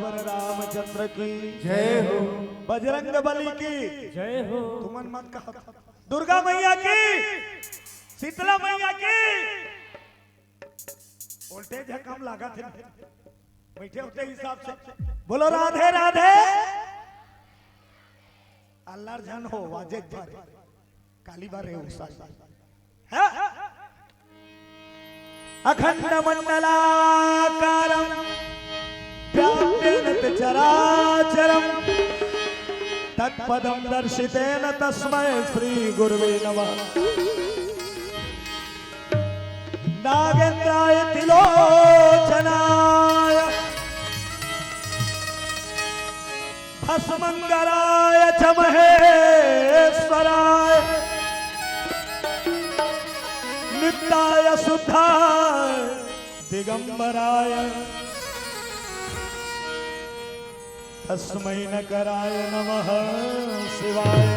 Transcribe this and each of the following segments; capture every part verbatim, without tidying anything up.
पर रामचंद्र की जय हो। बजरंग बली की जय हो। तुमन मत कहा, दुर्गा मैया की, शीतला मैया की। वोल्टेज ह कम लागत हे, बइठे होते हिसाब से। बोलो राधे राधे। अल्लर झन हो, वाजे भारी। काली बार रे उषा। हाँ? अखंड मंडलाकारं व्याप्तेन चराचरं तत्पदं दर्शितेन तस्मै श्री गुरुवे नमः। नागेन्द्राय त्रिलोचनाय भस्मंगराय च महेश्वराय नित्याय शुद्धाय दिगंबराय तस्मै नकराय नमः शिवाय।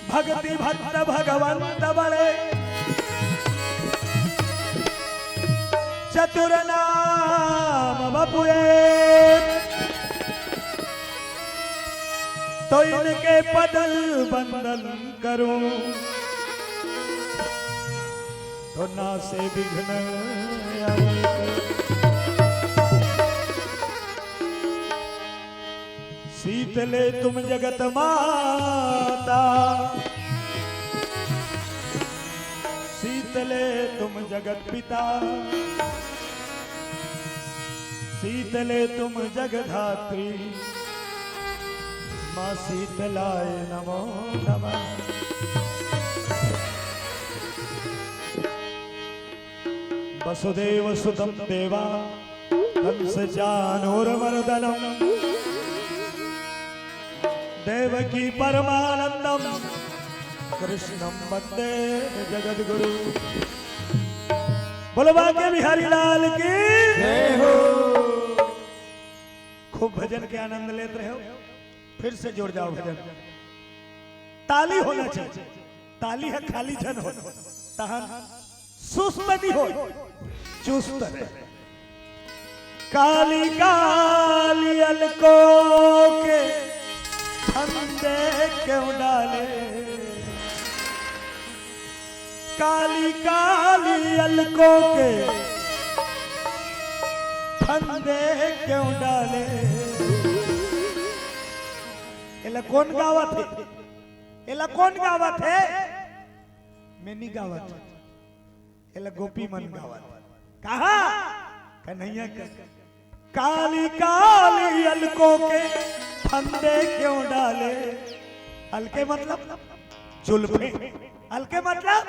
भक्ति भक्त भगवंत बड़े चतुर नाम बपुए, तो इनके पद बंदन करूं तो नासे विघ्न अनेक। शीतले तुम जगत माता, शीतले तुम जगत पिता, शीतले तुम जगधात्री, माँ शीतलाय नमो नमः। वसुदेव सुतं देवा कंस चानूर मर्दनम देवकी परमानंदम कृष्णम वंदे जगत गुरु। बोलो बांके बिहारी लाल की जय हो। खूब भजन के आनंद लेत रहे हो, फिर से जुड़ जाओ भजन। ताली होना चाहिए, ताली ह खाली झन हो, तहन सुस्त नहीं हो, चुस्त रहे। काली काली अलको के फंदे क्यों डाले, काली काली अलको के फंदे क्यों डाले। एला कोन गावत हे? एला कोन गावत हे? मैं नहीं गावत हे। एला गोपी मन गावत हे। कहा? कन्हैया के। काली काली अलको के फंदे क्यों डाले? अलके मतलब जुल्फे। अलके मतलब,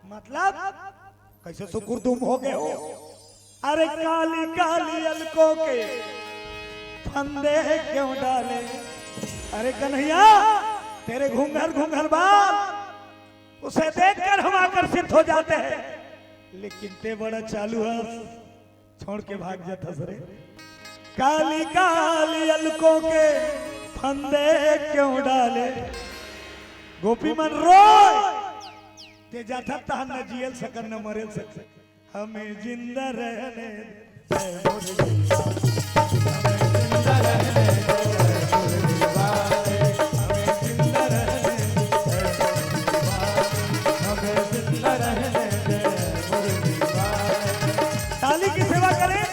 मतलब कैसे सुकुरदुम हो गए हो? अरे काली काली अलको के फंदे क्यों डाले? अरे कन्हैया, तेरे घूंघर घूंघर बाल, उसे देखकर हम आकर्षित हो जाते हैं, लेकिन ते बड़ा चालू है, छोड़ के भाग जाता सरे। काली काली अलको के फंदे क्यों डाले? गोपी मन रोय, ते जाथा तहन न जियल सकन न मरेल सकन। हमें जिंदा रहने दे, ऐ मोर जीवा। हमें जिंदा रहने दे, ऐ मोर जीवा। हमें जिंदा रहने दे, ऐ मोर जीवा। हमें जिंदा रहने दे, ऐ मोर जीवा। ताली की सेवा करें,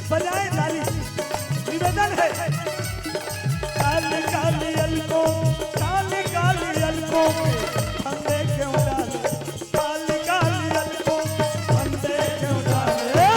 बजाएं ताली, निवेदन है। काली काली अलको, काली काली अलको के फंदे क्यों डाले? काली काली अलको के फंदे क्यों डाले?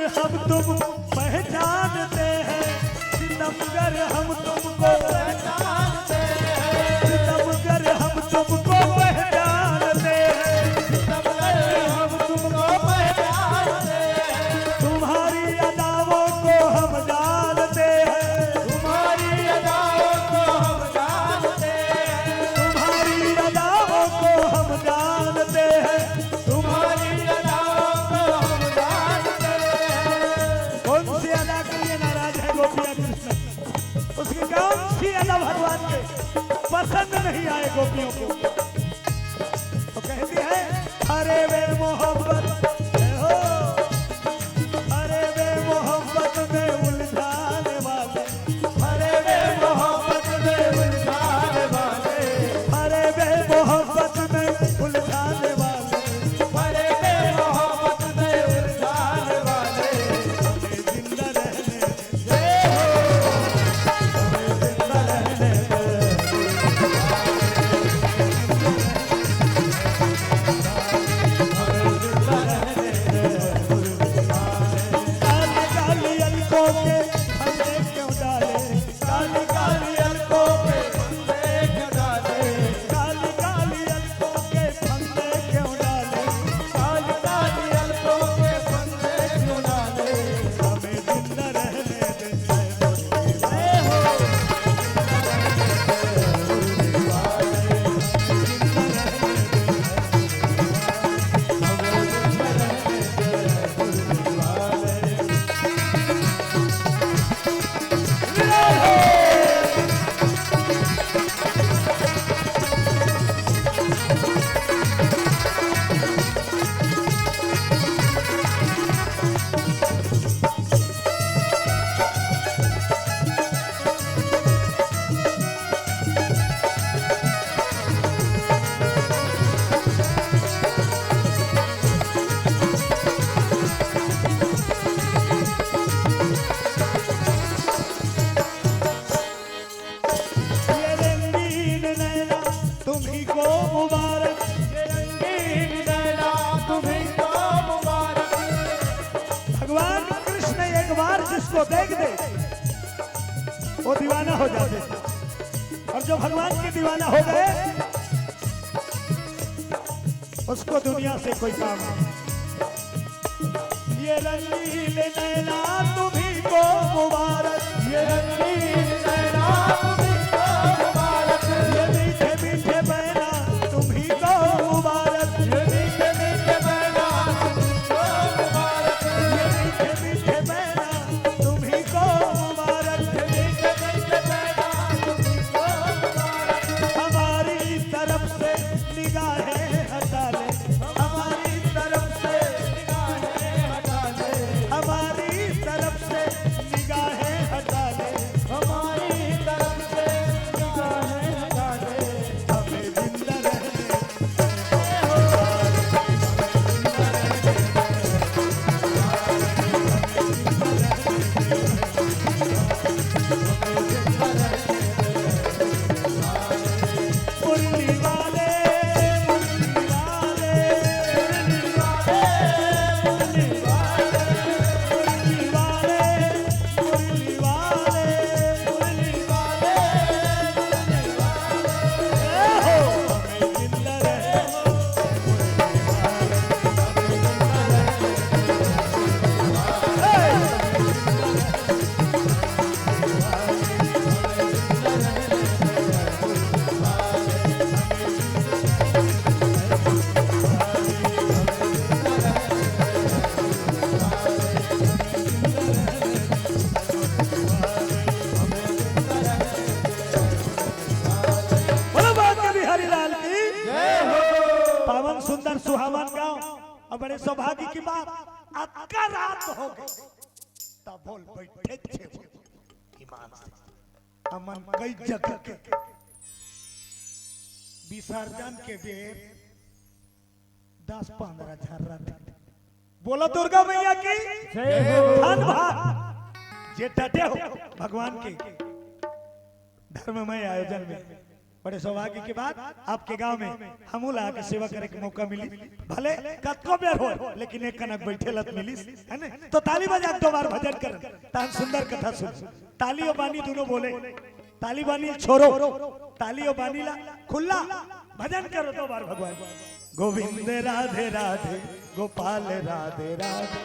हम तुम पहचानते हैं, सितमगर हम तुमको पहचानते हैं, सितमगर हम तुमको पहचानते हैं, सितमगर हम तुमको पहचानते हैं। तुम्हारी अदाओं को हम जानते हैं, तुम्हारी अदाओं को हम जानते हैं, तुम्हारी अदाओं को हम जानते हैं, तुम्हारी अदाओं को हम जानते हैं। कौन सी अदा के लिए नाराज है गोपियां कृष्ण? उसकी कौन सी अदा भगवान के पसंद नहीं आए गोपियों को? तो कहती है, अरे वे मोहब्बत, हो, अरे वे मोहब्बत में उलझाने वाले, अरे वे मोहब्बत में उलझाने वाले, अरे वे मोहब्बत में उलझाने वाले, अरे वे मोहब्बत में उलझाने वाले, हमें जिंदा रहने दे। जय हो। हमें जिंदा रहने दे। हमें जिंदा रहने दे। काली काली अलकों के फंदे क्यों डाले? काली काली अलकों के फंदे क्यों डाले? काली काली अलकों के फंदे क्यों डाले? काली काली अलकों के फंदे क्यों डाले? हमें जिंदा रहने दे। ये रंगीन नैना तुम्ही को मुबारक, ये रंगीन नैना तुम्ही को मुबारक। भगवान कृष्ण एक बार जिसको देख दे, वो दीवाना हो जाते हैं। और जो भगवान के दीवाना हो गए, उसको दुनिया से कोई काम नहीं। ये रंगीले नैना तुम्ही को मुबारक, ये रंगीले नैना तुम्ही को मुबारक, ये मीठे मीठे बैना तुम्ही को मुबारक, ये मीठे मीठे बैना तुम्ही को मुबारक, ये मीठे मीठे बैना तुम्ही को मुबारक, ये मीठे मीठे बैना तुम्ही को मुबारक। हमारी तरफ से निगाहें हटा ले, हमारी तरफ से निगाहें हटा ले, हमारी तरफ से निगाहें हटा ले, हमारी तरफ से निगाहें हटा ले। हमें जिंदा रहने दे। मुरली वाले, मुरली वाले, मुरली वाले, मुरली वाले, मुरली वाले, मुरली वाले, मुरली वाले, मुरली वाले। ए हो, हमें जिंदा रहे हो। बोलो बांके बिहारी लाल की। जय हो। पावन सुंदर सुहावन गांव। और बड़े सौभाग्य की बात, अतका रात हो गई, तब बोल बैठे थे ईमान से। हमन कई जगह के विसर्जन के बेर दस पंद्रह झन रथे। बोला दुर्गा मैया की। जय हो। धन भाग जे डटे हो भगवान के धर्ममय आयोजन में। बड़े सौभाग्य के बात, आपके गांव में हमू ला आके सेवा करे के मौका मिली। भले कतको बेर हो, लेकिन एक कनक बैठे लत मिलिस, है ने? तो ताली बजा के दो बार भजन कर, तहन सुंदर कथा सुन। ताली और बानी दोनों बोले, ताली बानी छोड़ो, ताली और बानी ला खुला भजन करो दो बार भगवान। गोविंद राधे राधे, गोपाल राधे राधे।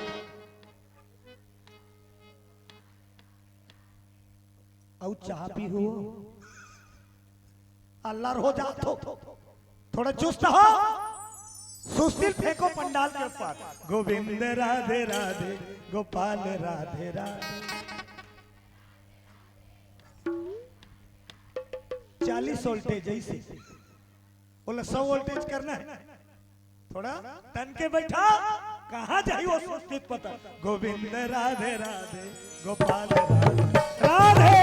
अउ चाह पी हो, अल्लर हो जात हो, थोड़ा चुस्त हो, सुस्ती फेंको पंडाल के ऊपर। गोविंद राधे राधे, गोपाल राधे राधे। चालीस वोल्टेज ऐसे, बोला सौ वोल्टेज करना है। थोड़ा तन के बैठा, कहाँ जाई वो सुस्ती पता। गोविंद राधे राधे, गोपाल राधे राधे।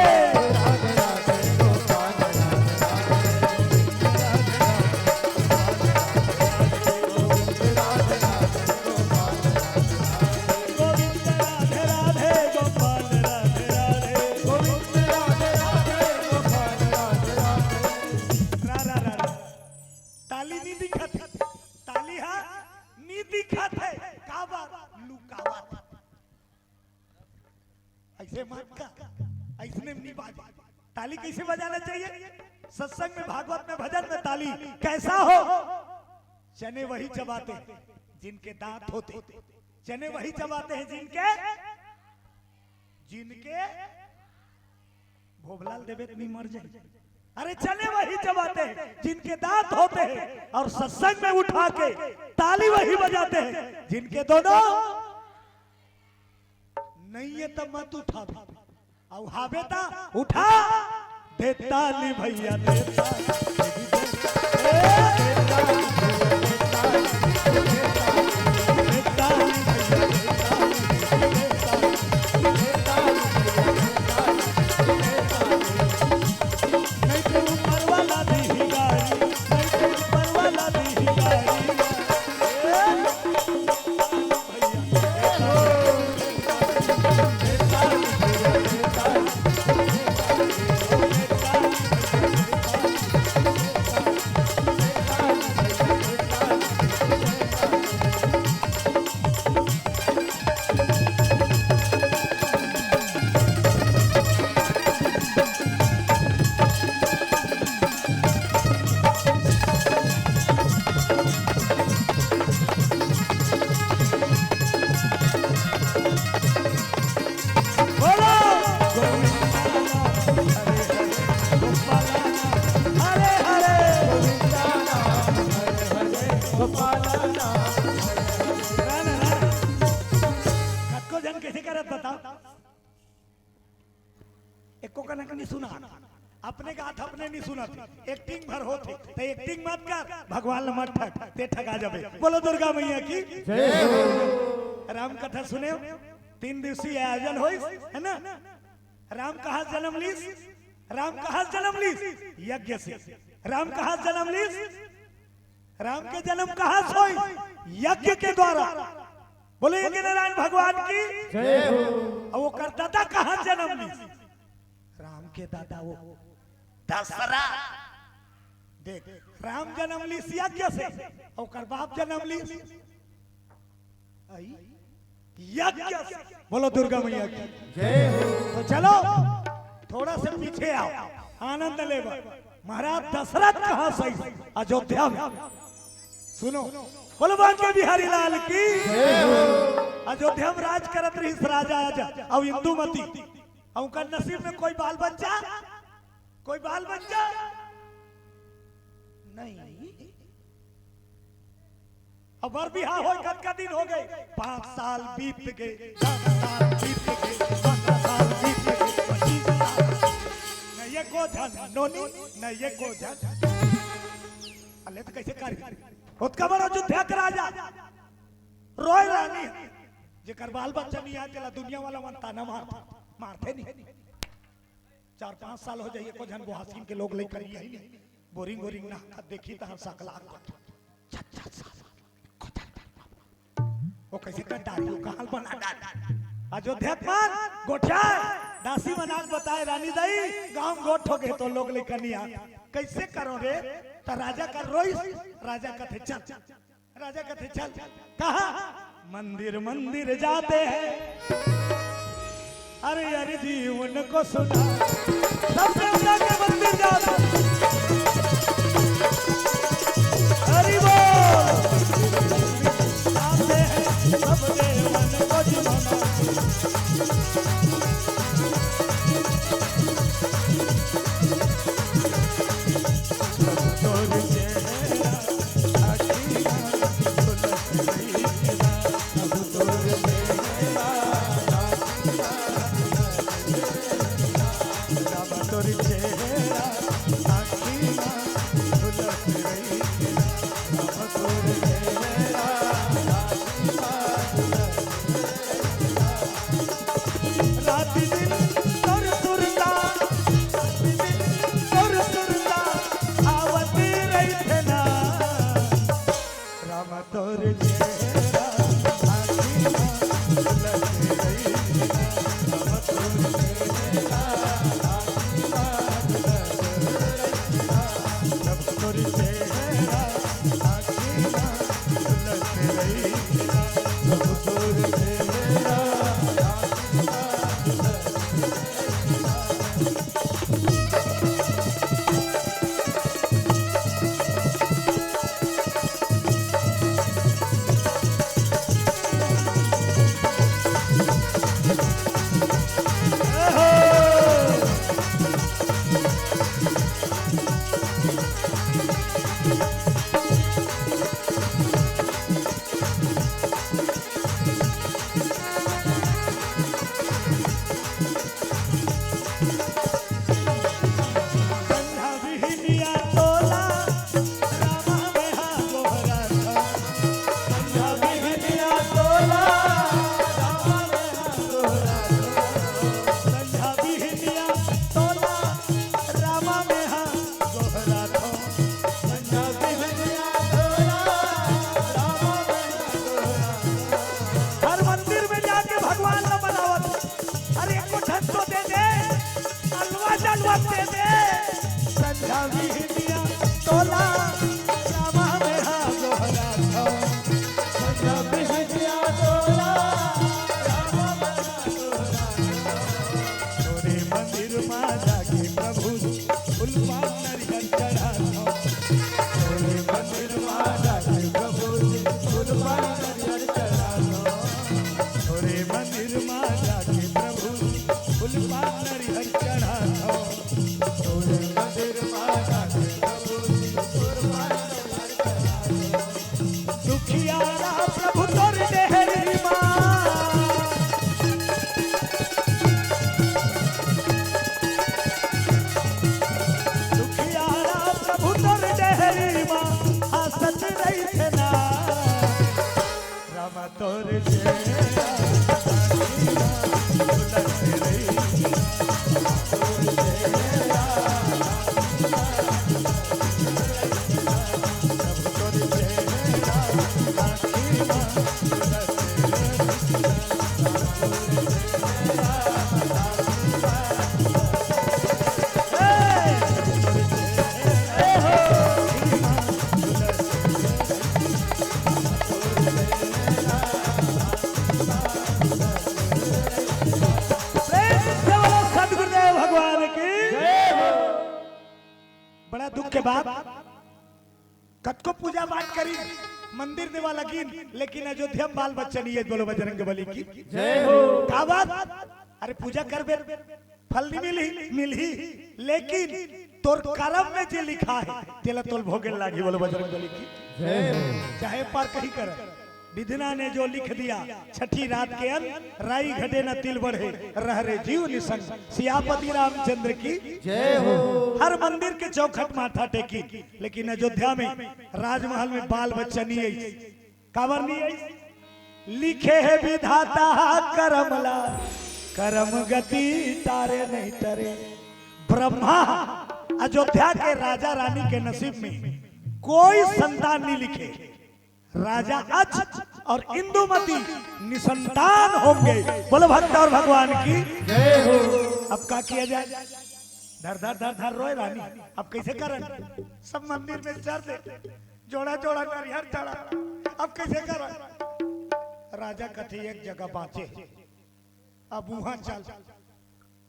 गोविंद राधे राधे, गोपाल राधे राधे। गोविंद राधे राधे, गोपाल राधे राधे। रा, रा, रा, रा। ताली नहीं दिखत, ताली हा नहीं दिखत है, काबर लुकावत। ऐसे मत का, ऐसने नहीं बाज। ताली कैसे बजाना चाहिए? सत्संग में, भागवत में, भजन में ताली। कैसा हो? चने वही चबाते हैं जिनके दांत होते, चने वही चबाते हैं जिनके, जिनके भोभलाल देवे तो नहीं मर जाए। अरे चने वही चबाते हैं जिनके दांत होते हैं, और सत्संग में उठा के ताली वही बजाते हैं जिनके दोनों नहीं है तब मत उठा। अउ हावे ता उठा दे ताली भैया, दे ताली। ए, दे ताली भैया, दे ताली। नहीं तो ऊपर वाला दी गाड़ी, नहीं तो ऊपर वाला दी गाड़ी। ए, बोलो। हरे हरे। कतको झन कइसे करत बताओ? एको कनक नहीं सुना, अपने गात अपने नहीं सुनत, एक्टिंग भर होत हे, त एक्टिंग मत कर, भगवान ल मत ठग, ते ठगा जाबे। बोलो दुर्गा मैया की जय हो। राम कथा सुने हो, तीन दिवसीय आयोजन होइस, है ना? राम कहाँ जन्म लीस? राम कहाँ जन्म लीस? यज्ञ से। राम कहाँ जन्म लीस? राम के जन्म कहाँ से होइस? यज्ञ के द्वारा। बोले यज्ञ नारायण भगवान की जय हो। अब ओकर दादा कहाँ जन्म लीस? राम के दादा वो दशरथ। देख, राम जन्म लीस यज्ञ से, ओकर बाप जन्म लीस आई यज्ञ से। बोलो दुर्गा मैया की जय हो। तो चलो, थोड़ा सा पीछे आओ, आनंद लेवा। महाराज दशरथ कहाँ से? अयोध्या में। सुनो, बोलो बांके बिहारी लाल की जय हो। अयोध्या में राज करत रहिस राजा, राजा, अब इंदुमती। अब उनका नसीब में कोई बाल बच्चा, कोई बाल बच्चा नहीं। अब बर बिहाव होय कतका दिन हो गए? पाँच साल बीत गए, दस साल बीत गए, पन्द्रह साल बीत गए, पच्चीस साल। न एको झन नोनी, न एको झन। अले तो कैसे करी? ओतका बड़ा अयोध्या के राजा रोय रानी, जेकर बाल बच्चा नहीं आय, तेला दुनिया वाला मन ताना मारथे, मारथे नहीं। चार पाँच साल हो जाही, एको झन बोहासिन के लोग लइका नहीं आई नहीं। बोरिंग बोरिंग ना देखी तहन सकला छत छत साल। वो कैसे कर डारी, वो कहाल बना डारी। अयोध्या के मन गोठिया, दासी मन आके बताए, रानी दाई, गांव गोठ हो गए तो लोग लइका नहीं आय। "कइसे करों रे?" त राजा कर रोइस, राजा कथे, "चल।" राजा कथे, "चल।" कहाँ? "मंदिर, मंदिर जाते हैं।" अरे, अरे जी, उनको सुना। सब देवता के मंदिर जाते हैं। हरि बोल। जाते हैं, सब देवन को जितना। राति दिन तोर सुरता, राति दिन तोर सुरता आवत रहिथे ना। राम तोर चेहरा आँखी मा झलक रहिथे ना। राम तोर चेहरा आँखी मा झलक रहिथे ना। राम तोर चेहरा आँखी मा झलक रहिथे ना। राम तोर चेहरा हर मंदिर में जाके भगवान ला मनावत। अरे, एको ठन तो दे दे, अलवा जलवा दे दे। संझा बिहनिया तोला रामा में हा गोहराथो। संझा बिहनिया तोला रामा में हा गोहराथो। तोरे मंदिर मा जाके प्रभु फूल पान नरियर चढ़ाथो। तोरे मंदिर मा जाके प्रभु जी फूल पान नरियर चढ़ाथो। तोरे मंदिर मा जाके प्रभु जी फूल पान नरियर चढ़ाथो। तोरे मंदिर मा जाके प्रभु जी फूल पान नरियर चढ़ाथो। दुखियारा प्रभु तोर डेहरी मा। दुखियारा प्रभु तोर डेहरी मा, हाँसत रहिथे ना। राम तोर चेहरा आँखी मा झलक रहिथे ना। प्रेम से बोलो सतगुरुदेव भगवान की। बड़ा दुख के बात, कतको पूजा पाठ करी, मंदिर देवा लगिन, लेकिन अयोध्या में बाल बच्चा नहीं है। बोलो बजरंग बली की जय हो। का बात? अरे, पूजा करबे, फल नहीं मिलही, मिलही, लेकिन तोर करम में जे लिखा है, तेला तोल भोगे लागी। बोलो बजरंग बली की जय हो। चाहे पार कहीं कर, विधना ने जो लिख दिया, छठी रात के अंत, राई घटे न तिल बढ़े, रह रे जीव निसंग। सियापति रामचंद्र की जय हो। हर मंदिर के चौखट माथा टेकी, लेकिन अयोध्या में राजमहल में बाल बच्चा नहीं आई। काबर नहीं आई? लिखे हे विधाता करम ला, करम गति टारे नहीं टरे। ब्रह्मा अयोध्या के राजा रानी के नसीब में कोई संतान नहीं लिखे। राजा अच्छ और इंदुमती निसंतान होंगे। बोलो भक्त और भगवान की जय हो। अब का किया जाए? धर धर धर धर रोए रानी। अब कइसे करन? सब मंदिर में चढ़ दे, जोड़ा जोड़ा नरियर चढ़ा। अब कइसे करन? राजा कथे, "एक जगह बाँचे हे, अब उहाँ चल।"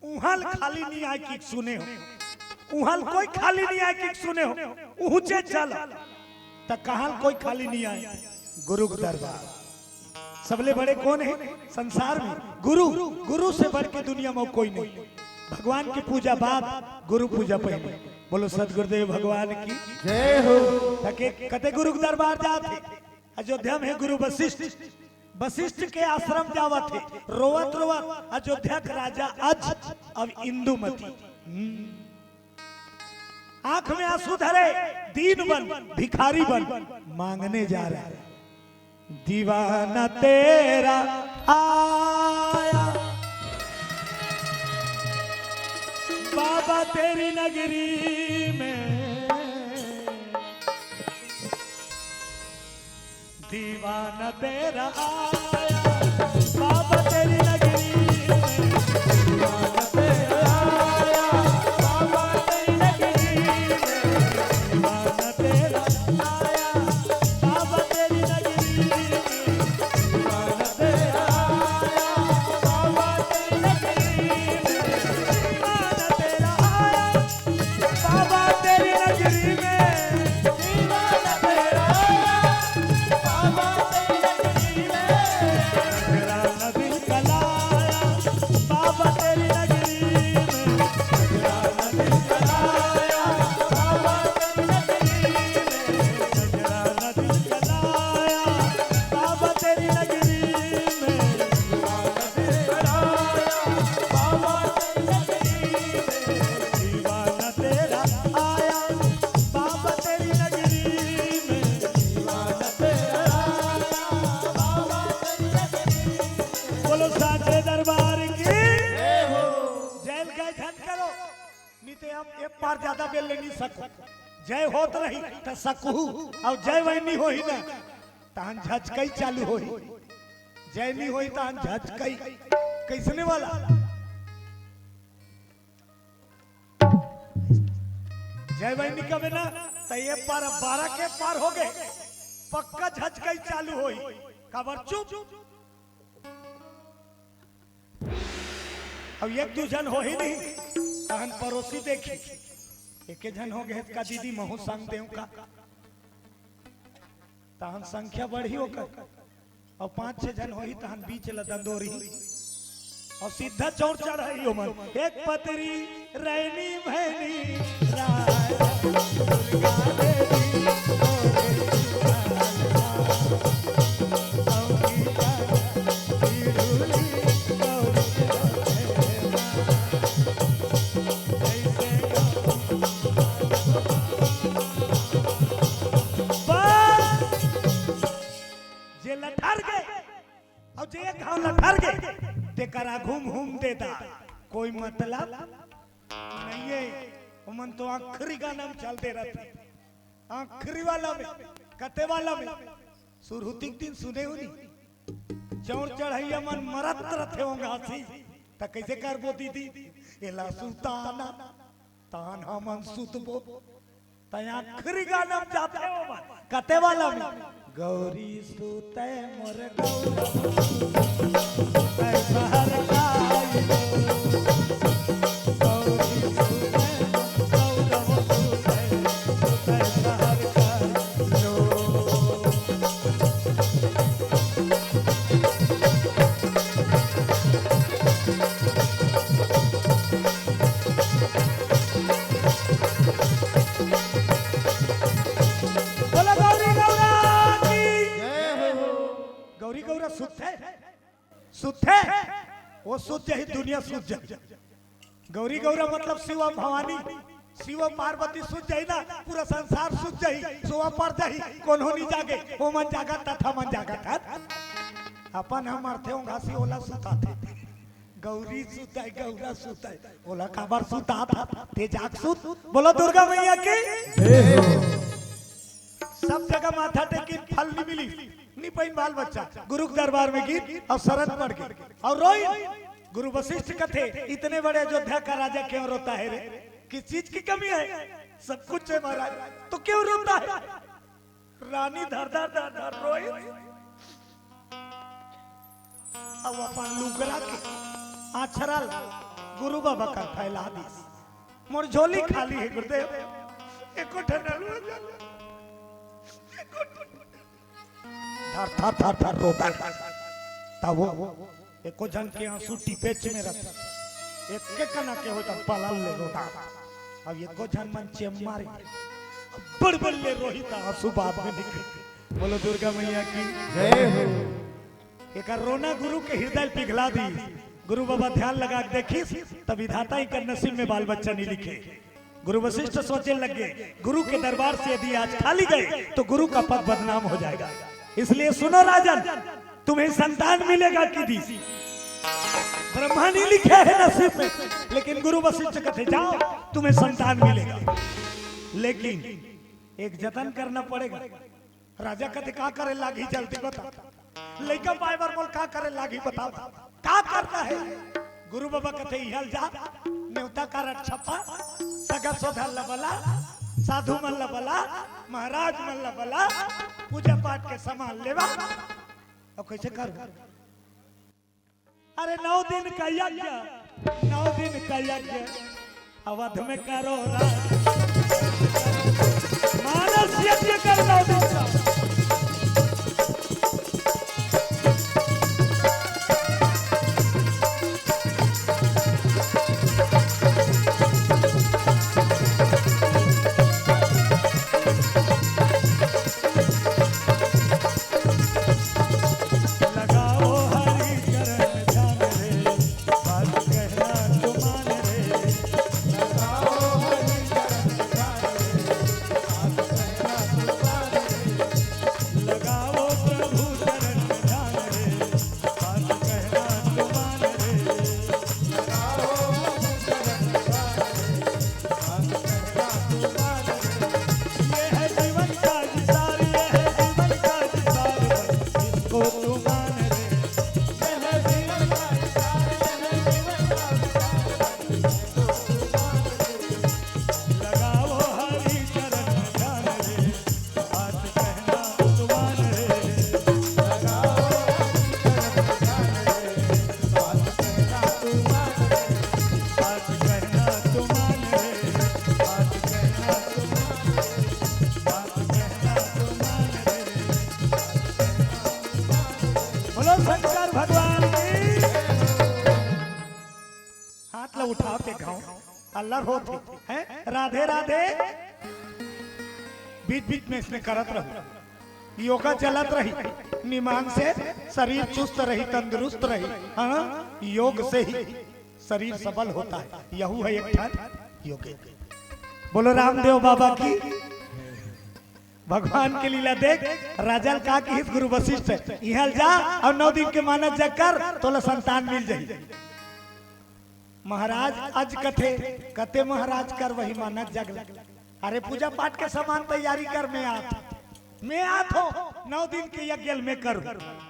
उहाँ ल खाली नइ आय कि सुने हो, उहाँ ल कोई खाली नइ आय कि सुने हो, उहुँचे चल। त कहाँ ल कोई खाली नइ आय? गुरु के दरबार। सबले बड़े कोन हे संसार में? गुरु। गुरु से बढ़ के दुनिया में कोई नहीं। भगवान की पूजा बाद, गुरु पूजा पहले। बोलो सतगुरुदेव भगवान की जय हो। त के कते गुरु के दरबार जात हे? अयोध्या में गुरु वशिष्ठ, वशिष्ठ के आश्रम जावत हे, रोवत रोवत अयोध्या के राजा अज, अब इंदुमती। हम्म। आंख में आंसू धरे, दीन बन, भिखारी बन, मांगने जा रहा है। दीवाना तेरा आया बाबा तेरी नगरी में, दीवाना तेरा आया बाबा तेरी नगरी में, दीवाना तेरा आया बाबा तेरी नगरी में, दीवाना तेरा आया बाबा तेरी नगरी में, दीवाना तेरा आया बाबा तेरी नगरी में, दीवाना तेरा आया बाबा तेरी नगरी में, दीवाना तेरा आया बाबा तेरी नगरी में, नजराना दिल का लाया बाबा तेरी नगरी में, नजराना दिल का लाया बाबा तेरी नगरी में, नजराना दिल का लाया बाबा तेरी नगरी में, नजराना दिल का लाया बाबा तेरी नगरी में, दीवाना तेरा आया बाबा तेरी नगरी में, दीवाना तेरा आया बाबा तेरी नगरी में। बोलो साचे दरबार की जय हो। जय ल कहि झन करो, नहीं तो हम एक बार ज्यादा बेल ले नहीं सकू। जय होत रही त सकहू, अउ जय वही नहीं होही ना, तहन झचकई चालू होही। जय नहीं होही तहन झचकई। कइसने वाला? जय बहिनी कबे ना, त ये पार बारह के पार हो गए, पक्का झचकई चालू होई। काबर चुप? अब एक दू झन होही नहीं, तहन पड़ोसी देखी, एके झन हो गए का दीदी, महू संग देव का, तहन संख्या बढ़ी ओकर। अउ पाँच छह झन होही तहन बीच ल दंदोरी। अउ सीधा चौड़ चढ़ाई ओमन। एक पतरी रैनी भैनी राय दुर्गा देवी तोरे बस। जे लठर गे, अउ जे एक घाव लठर गे, तेकर आघू म हूम दे दा। कोई मतलब नहीं है। ओमन तो आखिरी गाना में चलते रहते। आखिरी वाला में, कते वाला में? सुरहुती के दिन सुने हो नी? चौड़ चढ़ैया मन मरत रथे ओंघासी। त कइसे करबो दीदी? एला सुताना, तान हमन सुतबो। त आखिरी गाना में जाथे ओमन। कते वाला में? गौरी सुतय मोर गौरव सुतय, सुतय सहर काई। गौरी सुतय मोर गौरव सुतय, सुतय सहर काई। बोलो गौरी गौरा की। जय हो। गौरी गौरा सुत है, सुत है, वो सुत जाही, दुनिया सुत जाही। गौरी गौरा मतलब शिव भवानी, शिव पार्वती सुत जाही ना, पूरा संसार सुत जाही, सोवा पड़ जाही, कोनो नहीं जागे, ओमन जागत तथा मन जागत हन। अपन हम अरथे ओंघासी ओला सुताथे। गौरी सुतय, गौरा सुतय, ओला काबर सुताथा? ते जाग सुत। बोलो दुर्गा मैया की। जय हो। सब जगह माथा टेकिन, फल नहीं मिली, नहीं पाइन बाल बच्चा। गुरु के दरबार में गिन अउ शरण पड़ गे अउ रोइन। गुरु वशिष्ठ कथे, इतने बड़े अयोध्या का राजा क्यों रोता है रे? किस चीज की कमी है? सब कुछ है महाराज, तो क्यों रोता है? रानी धर धर धर धर रोई। अब अपन लुगरा के आछरा ला गुरु बाबा कर फैला दिस। मोर झोली खाली है गुरुदेव, एको ठन अलुआ जल, एको ठन धर धर धर धर रोता। तब वो एको झन के आंसू टिपेच में रथे, एक के कना के हो तब पलल ले रोता। अब एको झन मन चेम मारे, बड़ बड़ ले रोही त आंसू बाद में निकले। बोलो दुर्गा मैया की जय हो। एकर रोना गुरु के हृदय पिघला दी। गुरु बाबा ध्यान लगा के देखिस, तब विधाता ही कर नसीब में बाल बच्चा नहीं लिखे। गुरु वशिष्ठ सोचे लगे, गुरु के दरबार से यदि आज खाली गए तो गुरु का पद बदनाम हो जाएगा। इसलिए सुनो राजन, तुम्हें संतान मिलेगा कि दी ब्रह्मा नहीं लिखे है नसीब में, लेकिन गुरु वशिष्ठ कहते जाओ, तुम्हें संतान मिलेगा, लेकिन एक जतन करना पड़ेगा। राजा कथे का करे लागी जल्दी बता, लइका पाए बर मोल का करे लागी बता, का करना है? गुरु बाबा कथे इहल जा, नेवता कारड छपा, सगा सोधा ल बला, साधु मन ल बला, महाराज मन ल बला, पूजा पाठ के सामान लेवा। अब कैसे करूं? अरे नौ दिन का यज्ञ, नौ दिन का यज्ञ अवध में करो राज। मानस यज्ञ कर नौ दिन का। बोलो शंकर भगवान की। हाथ ला उठाओ ते गाँव अल्लर होत है, हैं? राधे राधे। बीच बीच में इसने करत रहो, योगा चलत रही, निमान से शरीर चुस्त रही, तंदुरुस्त रही। हाँ, योग से ही शरीर सबल होता है। यहू है एक ठन योग। बोलो रामदेव बाबा की। भगवान के लीला देख, राजा ल का किहिस गुरु वशिष्ठ, इहाँ ल जा अउ नौ दिन के मानत जग कर, तोला संतान मिल जाही। महाराज अज कथे, कते महाराज कर वही मानत जग ल। अरे पूजा पाठ के सामान तैयारी कर, मैं आत, मैं आत हो, नौ दिन के यज्ञ ल मैं करूँ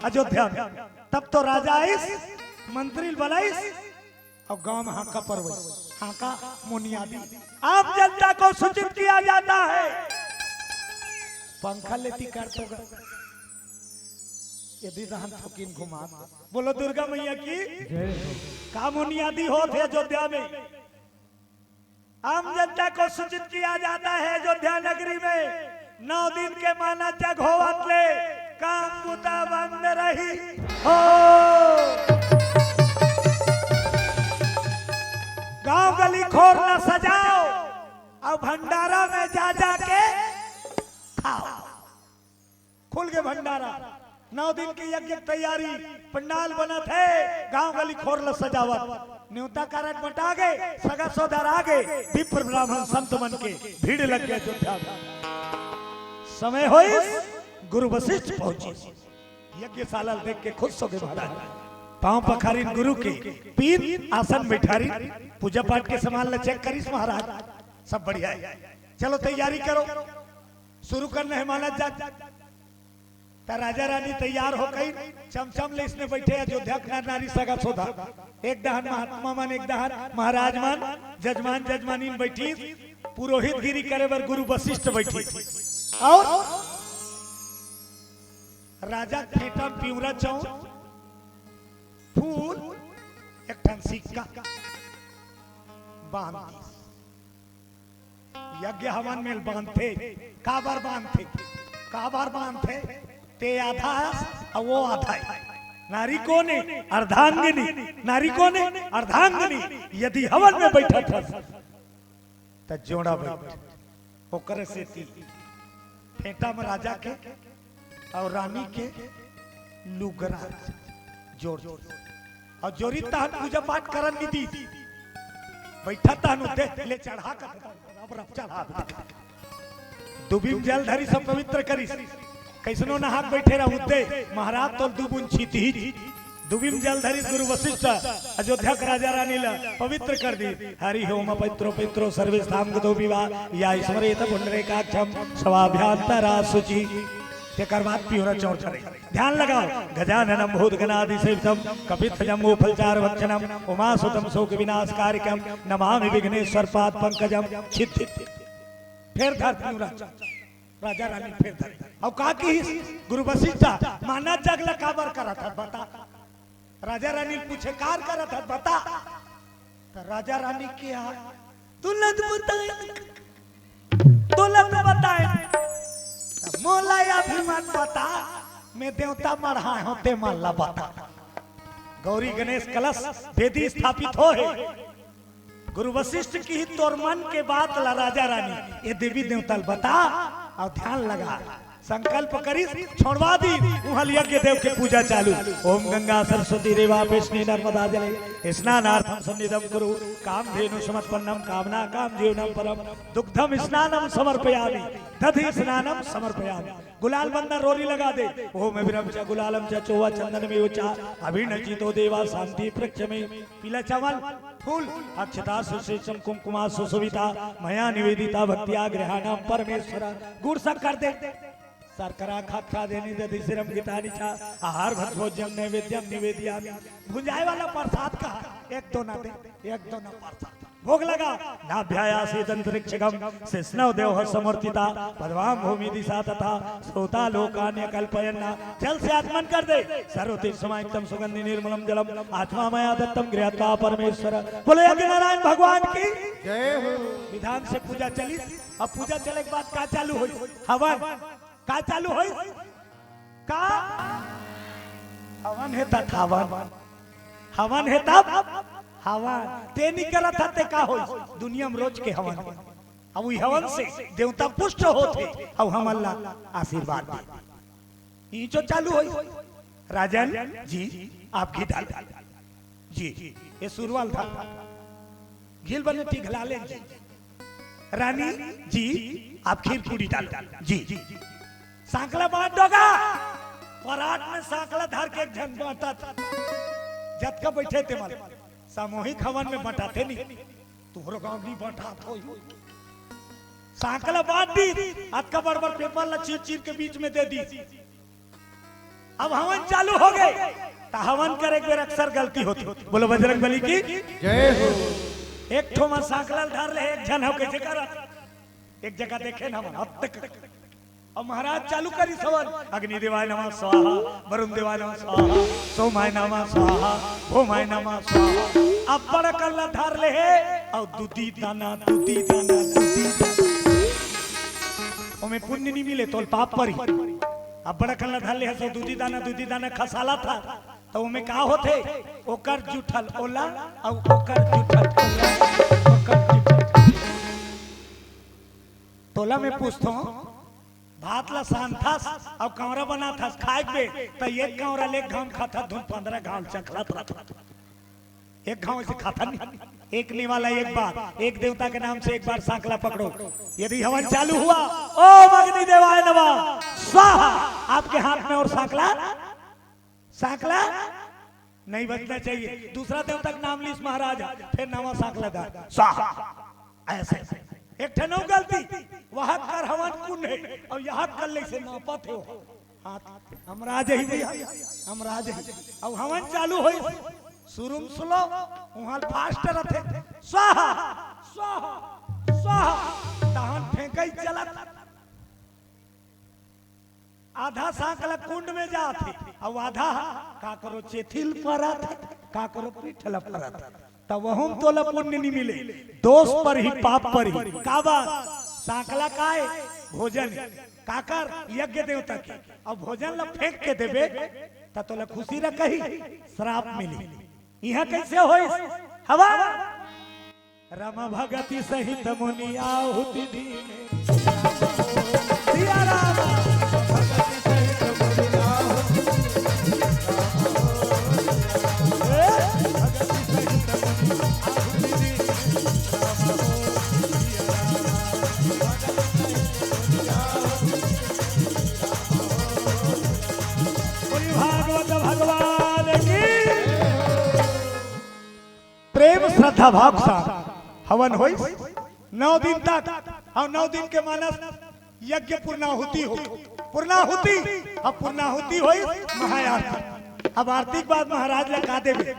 अयोध्या में। तब तो राजा आइस, मंत्री ल बलाइस, अब गांव में हांका परवई, हांका मुनियादी, आम जनता को सूचित किया जाता है। पंखा लेती कर तो ग-, यदि रहन थोकिन घुमा। बोलो दुर्गा मैया की। जय हो। का मुनियादी होत हे अयोध्या में? आम जनता को सूचित किया जाता है, अयोध्या नगरी में नौ दिन के मानत जग होवत ले काम बुता बंद रही हो। गांव गली खोर ला सजाओ अउ भंडारा में जा जा के खाओ। खुल गे भंडारा, नौ दिन के यज्ञ के तैयारी, पंडाल बनत हे, गांव गली खोर ल सजावत, नेवता कारड बंटा गे, सगा सोदर आ गे, विप्र ब्राह्मण संत मन के भीड़ लग गे अयोध्या में। समय होइस, गुरु वशिष्ठ पहुंचिस, यज्ञशाला ल देख के खुश हो गे महाराज। पांव पखारिन गुरु के, पीन आसन बैठारिन, पूजा पाठ के सामान ल चेक करिस महाराज, सब बढ़िया हे, चलो तैयारी करो, शुरू करना हे मानत जग। त राजा रानी तैयार हो कई, चमचम ले इसने बैठे अयोध्या के नर नारी सगा सोधा। एक दहन महात्मा मन, एक दहन महाराज मन, जजमान जजमानी मन बैठिस, पुरोहितगिरी करे बर गुरु वशिष्ठ बैठिस। अउ राजा के फेंटा म पिंवरा चौंर, फूल, एक ठन सिक्का बांध दिस। यज्ञ हवन में बांधथे, काबर बांधथे, काबर बांधथे? ते आधा हस अउ वो आधा हे। नारी कोन हे? अर्धांगिनी। नारी कोन हे? अर्धांगिनी। यदि हवन में बैठत हस, त जोड़ा बैठ। ओकर सेती फेंटा म राजा के अउ रानी के लुगरा जोर दे। अउ जोरी तहन पूजा पाठ करन नी दी। बैठा तहन उद्दे ले चढ़ा कर, रप रप चढ़ा दे। दुबी म जल धरिस अउ पवित्र करिस। कइसनो नहा के बैठे रह उद्दे, महाराज तोल दू बूंद छीतही। दुबी म जल धरिस गुरु वशिष्ठ, अयोध्या के राजा रानी ला पवित्र कर दी। हरि ओम पवित्रो पवित्रो सर्वेषां गतो विवा, या स्मरेत पुंडरीकाक्षं स्वाभ्यंतरा शुचि। तेकर बाद पिंवरा चौंर करे। ध्यान लगाओ, गजाननं भूतगणादिसेवितं कपित्थजम्बूफल चारु भक्षणं उमासुतं शोक विनाशकारिकं नमामि विघ्नेश्वर पाद पंकजं। छित छित। फेर धर पिंवरा। राजा रानी फेर धरे। अउ का किहिस? गुरु वशिष्ठ, माना जग ला काबर करत हस बता। राजा रानी पूछे, कार करत हस बता। त राजा रानी के आ, तोला तो बताए, तोला तो बताए। त मोला अभी मत बता, मैं देवता मढ़ाए हों, ते मन ला बता। गौरी गणेश कलश वेदी स्थापित होहे। गुरु वशिष्ठ किहिस, तोर मन के बात ला राजा रानी, ये देवी देवता ला बता अउ ध्यान लगा। संकल्प करिस, छोड़वा दिस, उहां ले यज्ञ देव के पूजा चालू। ओम गंगा सरस्वती रेवा पेशनी नर्मदा जले स्नानार्थं सन्निधं कुरु। कामधेनु समत्पन्नं कामना काम जीवनं परम। दुग्धं स्नानं समर्पयामि, दधि स्नानं समर्पयामि। गुलाल बंदा रोरी लगा दे। ओम अबीरं च गुलालं च चोवा चंदनमेव च। अभिनचितो देवा शांति पृच्छ मे। पीला चावल, फूल, अक्षता सुशेषम कुंकुमा सुशोभिता, मया निवेदिता भक्तिया गृहाणाम परमेश्वर। गुड़ शक्कर दे। शर्करा खात खा देनी दधि सिरम गीतानि च। आहार भत भोज्यम नैवेद्यम निवेदयामि। भुंजाए वाला प्रसाद का एक दोना दे, एक दोना प्रसाद। भोग लगा। नाभ्यायासीत अंतरिक्षगम शिश्नौ देवः समर्थिता। पद्मां भूमि दिशा तथा स्रोता लोकान्यकल्पयन्ना। जल से आचमन कर दे। सर्वतीर्थ समायुक्तं सुगंधि निर्मलं जलम आचमा मया दत्तं गृहत्वा परमेश्वर। बोलो यज्ञ नारायण भगवान की। जय हो। विधान से पूजा चली। अब पूजा चले के बाद का चालू होई? हवन। का चालू होई? का? हवन हे तब हवन। हवन हे तब हवन। ते नी करत हस ते का होई? दुनिया में रोज के हवन। अब उही हवन से देवता पुष्ट होथे, अब हमन ला आशीर्वाद दे। ई जो चालू होई, राजन जी, आप घी डाल। जी, ये शुरुआल था। घील बने पिघला ले जी। रानी जी, आप खीर पूरी डालो। जी, सांकला बांट दोगा। परात में सांकला धर के एक झन बांटत। जतका बैठे ते मन। सामूहिक हवन में बंटाथे नहीं। तुहरो गांव नहीं बंटात होई। सांकला बांट दी। अतका बड़ बड़ पेपर ला चीर चीर के बीच में दे दी। अब हवन चालू हो गए, त हवन करे के बेर अक्सर गलती होथे। बोलो बजरंग बली की। जय हो। एक ठो मा सांकला ल धर ले, एक झन हो, कइसे करत? एक जगह देखे न हवन, अब तक। अब महाराज चालू करिस हवन, अग्नि देवाय नमः स्वाहा, वरुण देवाय नमः स्वाहा, सोमाय नमः स्वाहा, भोमाय नमः स्वाहा। अब्बड़ अकन ल धर ले हे, अउ दूधी दाना, दूधी दाना, दूधी दाना। ओमे पुण्य नी मिले, तोल पाप परी। अब्बड़ अकन ल धर ले हस, दूधी दाना, दूधी दाना खसालत हस, त ओमे का होथे? ओकर जुठल ओला, अउ ओकर जुठल ओला, ओकर जुठल। तोला मैं पूछथों, भात ला सानथस अउ कांवरा बनाथस खाए के बे, त एक कांवरा ले एक घांव खाथस, धुन पंद्रह घांव चखलत रथस। एक घांव से खाता नहीं। एक निवाला एक बार, एक देवता के नाम से एक बार सांकला पकड़ो। यदि हवन चालू हुआ, ओम अग्नि देवाय नमः स्वाहा, आपके हाथ में और सांकला, सांकला नहीं बजना चाहिए। दूसरा देवता के नाम लीस महाराज, फिर नवा सांकला धर स्वाहा। ऐसे एक ठन अउ गलती, वहां कर हवन कुंड है और यहाँ कर ले से नापत हो। हाथ, हम राज ही भैया, हम राज ही। अब हवन चालू होई, शुरू में slow, वहां fast रहते, स्वाहा, स्वाहा, स्वाहा, तहन फेंकई चलत। आधा सांकला कुंड में जात हे, अउ आधा काकरो चेथिल परत हे, काकरो पीठ ल परत हे। त वहू म तोला पुण्य नी मिले, दोष परही, पाप परही। का बात? सांकला काय? भोजन। काकर? यज्ञ देवता के। अब भोजन ल फेंक के देबे, त तोला खुशी रखही, श्राप मिली। इहां कैसे होइस? हवा रम भगति सहित मुनि आहुति दीने। सिया राम। श्री भागवत भगवान की। प्रेम श्रद्धा भाव के साथ हवन होइस। नौ दिन तक, अउ नौ दिन के मानस यज्ञ पूर्णाहुति हो, पूर्णाहुति, अब पूर्णाहुति होइस महाआरती। अब आरती के बाद महाराज ला का देबे?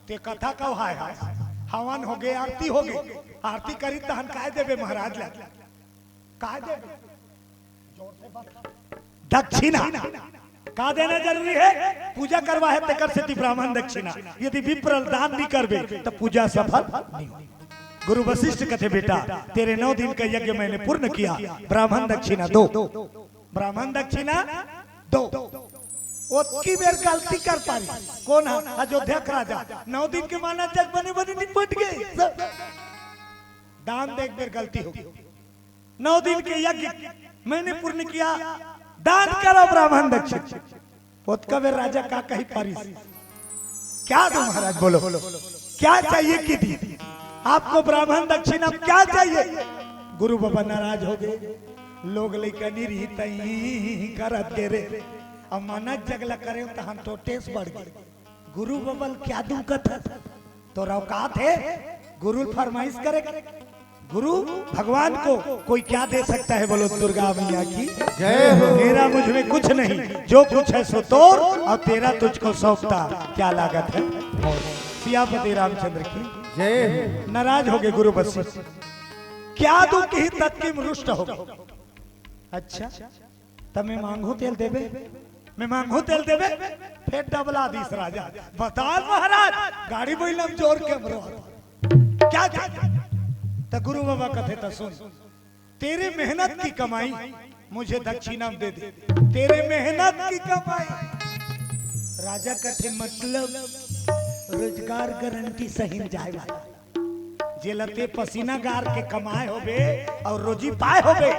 ते कथा कहाय हस, हवन होगे, आरती होगे, आरती करी तहन काय देबे महाराज ला? काय देबे? दक्षिणा। का देना जरूरी हे? पूजा करवा हे, तेकर सेती ब्राह्मण दक्षिणा। यदि विप्र दान नी करबे, त पूजा सफल नी हो। गुरु वशिष्ठ कथे, "बेटा, तेरे नौ दिन का यज्ञ मैंने पूर्ण किया, ब्राह्मण दक्षिणा दो, ब्राह्मण दक्षिणा दो।" ओतकी बेर गलती कर पारी। कोन ह? अयोध्या के राजा। नौ दिन के मानस जग बने बने निपट गे। दान दे एक बेर गलती हो गे। नौ दिन के यज्ञ मैंने पूर्ण किया, दान करो ब्राह्मण दक्षिण। ओतका बेर राजा का कही पारिस, क्या दो महाराज, बोलो, क्या चाहिए कि दी? आपको ब्राह्मण दक्षिणा क्या चाहिए? गुरु बाबा नाराज हो गे, लोग लइका नी रही तई करत गे रे, अब मानस जग ला करे तहन तो टेस बढ़ गे। गुरु बाबा ल क्या दूं कथस? तोर औकात हे गुरु ल फरमाइश करे के? गुरु भगवान को कोई क्या दे सकता है? बोलो दुर्गा मैया की जय हो। मेरा मुझ में कुछ नहीं, जो कुछ है सो तोर, और तेरा तुझको सौंपता क्या लागत है मोर। सियापति रामचंद्र की जय हो। नाराज हो गे गुरु वशिष्ठ, क्या दूं कही ततकिम रुष्ट हो गे। अच्छा, त मैं मांगहूं तेला देबे, मैं मांगहूं तेला देबे। फेर डबला दीस राजा, बताल महाराज, गाड़ी बइला म जोर के हमरो। क्या चाहिए? त गुरु बाबा कथे, त सुन, तेरे मेहनत की कमाई मुझे दक्षिणा में दे दे, तेरे मेहनत की कमाई। राजा कथे, मतलब रोजगार गारंटी सही म जाय वाला। जेला ते पसीना गार के कमाय होबे अउ रोजी पाय होबे,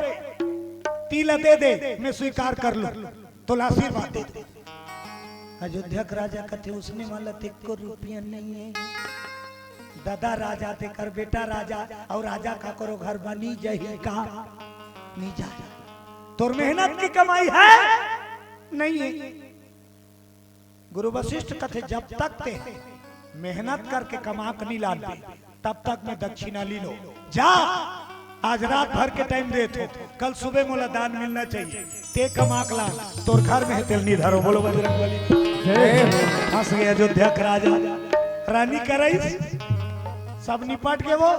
तिला दे दे, मैं स्वीकार कर लूं, तोला आशीर्वाद दे दे। अयोध्या के राजा कथे, उसने वाला ते एको रुपया नहीं है। ददा राजा, तेकर बेटा राजा, अउ राजा काकरो घर बनी जाही का? नहीं जाय। तोर मेहनत की कमाई है? नहीं है। गुरु वशिष्ठ कथे, जब तक ते मेहनत करके कमा के नी लानबे, तब तक मैं दक्षिणा नी लूं। जा, आज रात भर के टाइम देथों, कल सुबह मोला दान मिलना चाहिए। ते कमा के लान, तोर घर में हे तेला नी धरों। बोलो बजरंग बली। जय। फंस गे अयोध्या के राजा, रानी करइस, सब निपट गे वो।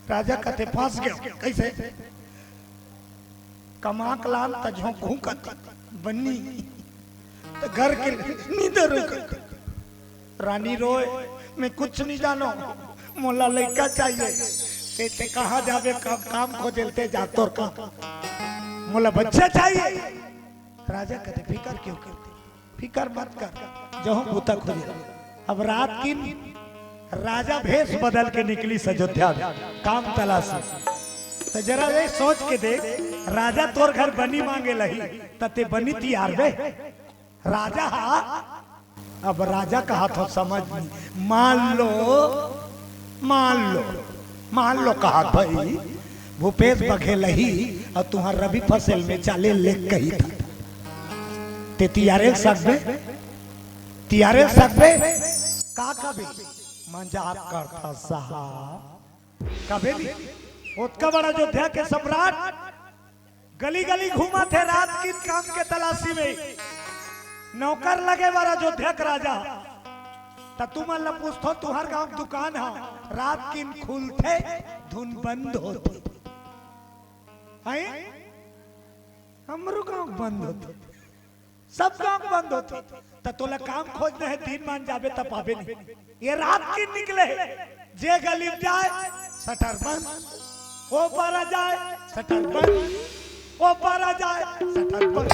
राजा कथे, फंस गे। कैसे? कमा के लान त झोंकहूं कथस बनी, त घर के नी धरों कथस। रानी रोय, मैं कुछ नी जानों, मोला लइका चाहिए। ते, ते कहां जाबे, काम, काम खोजे ल ते जा, तोर काम, मोला बच्चा चाहिए। राजा कथे, फिकर क्यों करते? फिकर मत कर, जहूं बूता खोजे। अब रात किन राजा भेष बदल के निकलिस अयोध्या में काम तलाशी। त जरा ये सोच के देख, राजा तोर घर बनी मांगे ल आही, त ते बनी तियारबे? राजा हा, अब राजा कहाथों समझ में, मान लो, मान लो, मान लो कहाथों भई, भूपेश बघेल आही अउ तुंहर रबी फसल में चाले ल लेग कहिथे, ते तियारे ल सकबे? तियारे ल सकबे? का कबे? मजाक करथंव साहब, कबे भी। ओतका बड़ा अयोध्या के सम्राट गली गली घूमत हे रात किन काम के तलाशी में। नौकर लगे बर अयोध्या के राजा। त तुमन ल पूछथों, तुंहर गांव के दुकान ह रात किन खुलथे, धुन बंद होथे? हैं? हमरो गांव बंद होथे, सब गांव बंद होथे। त तोला काम खोजना हे, दिन मान जाबे त पाबे नहीं। ये रात किन निकले हे, जे गली में जाय, शटर बंद, ओ पारा जाय, शटर बंद, ओ पारा जाय, शटर बंद।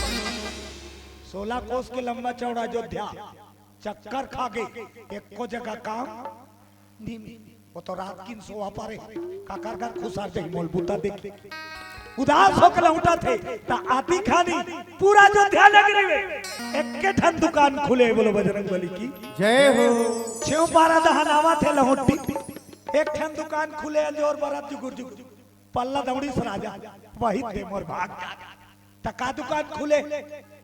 सोलह कोस के लंबा चौड़ा अयोध्या, चक्कर खा गे, एको जगह काम नहीं। वो तो रात किन सोवा पारे, काकर घर खुसर जाही मोला बुता देख। उदास होके लहुंटत हे, त आती खानी पूरा अयोध्या नगरी में एक्के ठन दुकान खुले। बोलो बजरंग बली की जय हो। छेव पारा दहनावत हे लहुंटी, एक ठन दुकान खुले, अंजोर बरत जुगुर जुगुर। पल्ला दौड़िस राजा, वही दे मोर भाग। त का दुकान खुले?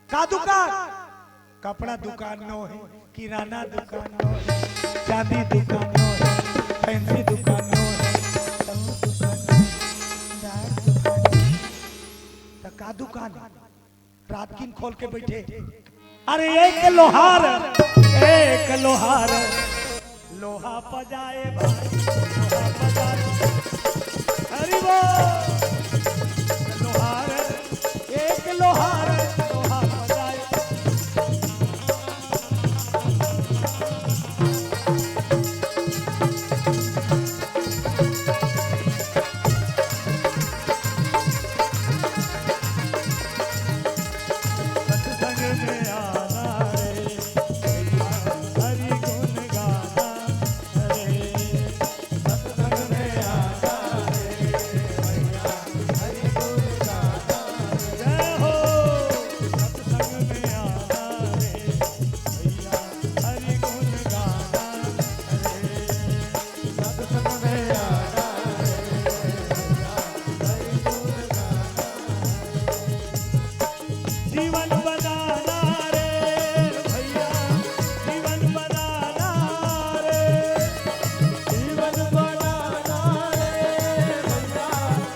का दुकान? कपड़ा दुकान नो हे, किराना दुकान नो हे, चांदी दुकान नो हे, फैंसी दुकान नो हे, दारू दुकान नो हे, दारू दुकान नो हे। त का दुकान हे? रात किन खोल के बैठे। अरे एक लोहार, एक लोहार, लोहा बजाए भाई, लोहा बजाए। हरि बोल। लोहार, एक लोहार, लोहा बजाए। सत्संग में आना रे भैया, हरि गुण गाना रे। सत्संग में आना रे भैया, हरि गुण गाना रे। जय हो। सत्संग में आना रे भैया, हरि गुण गाना रे। सत्संग में आना रे भैया, हरि गुण गाना। जीवन बनाना रे भैया, जीवन बनाना रे। जीवन बनाना रे भैया,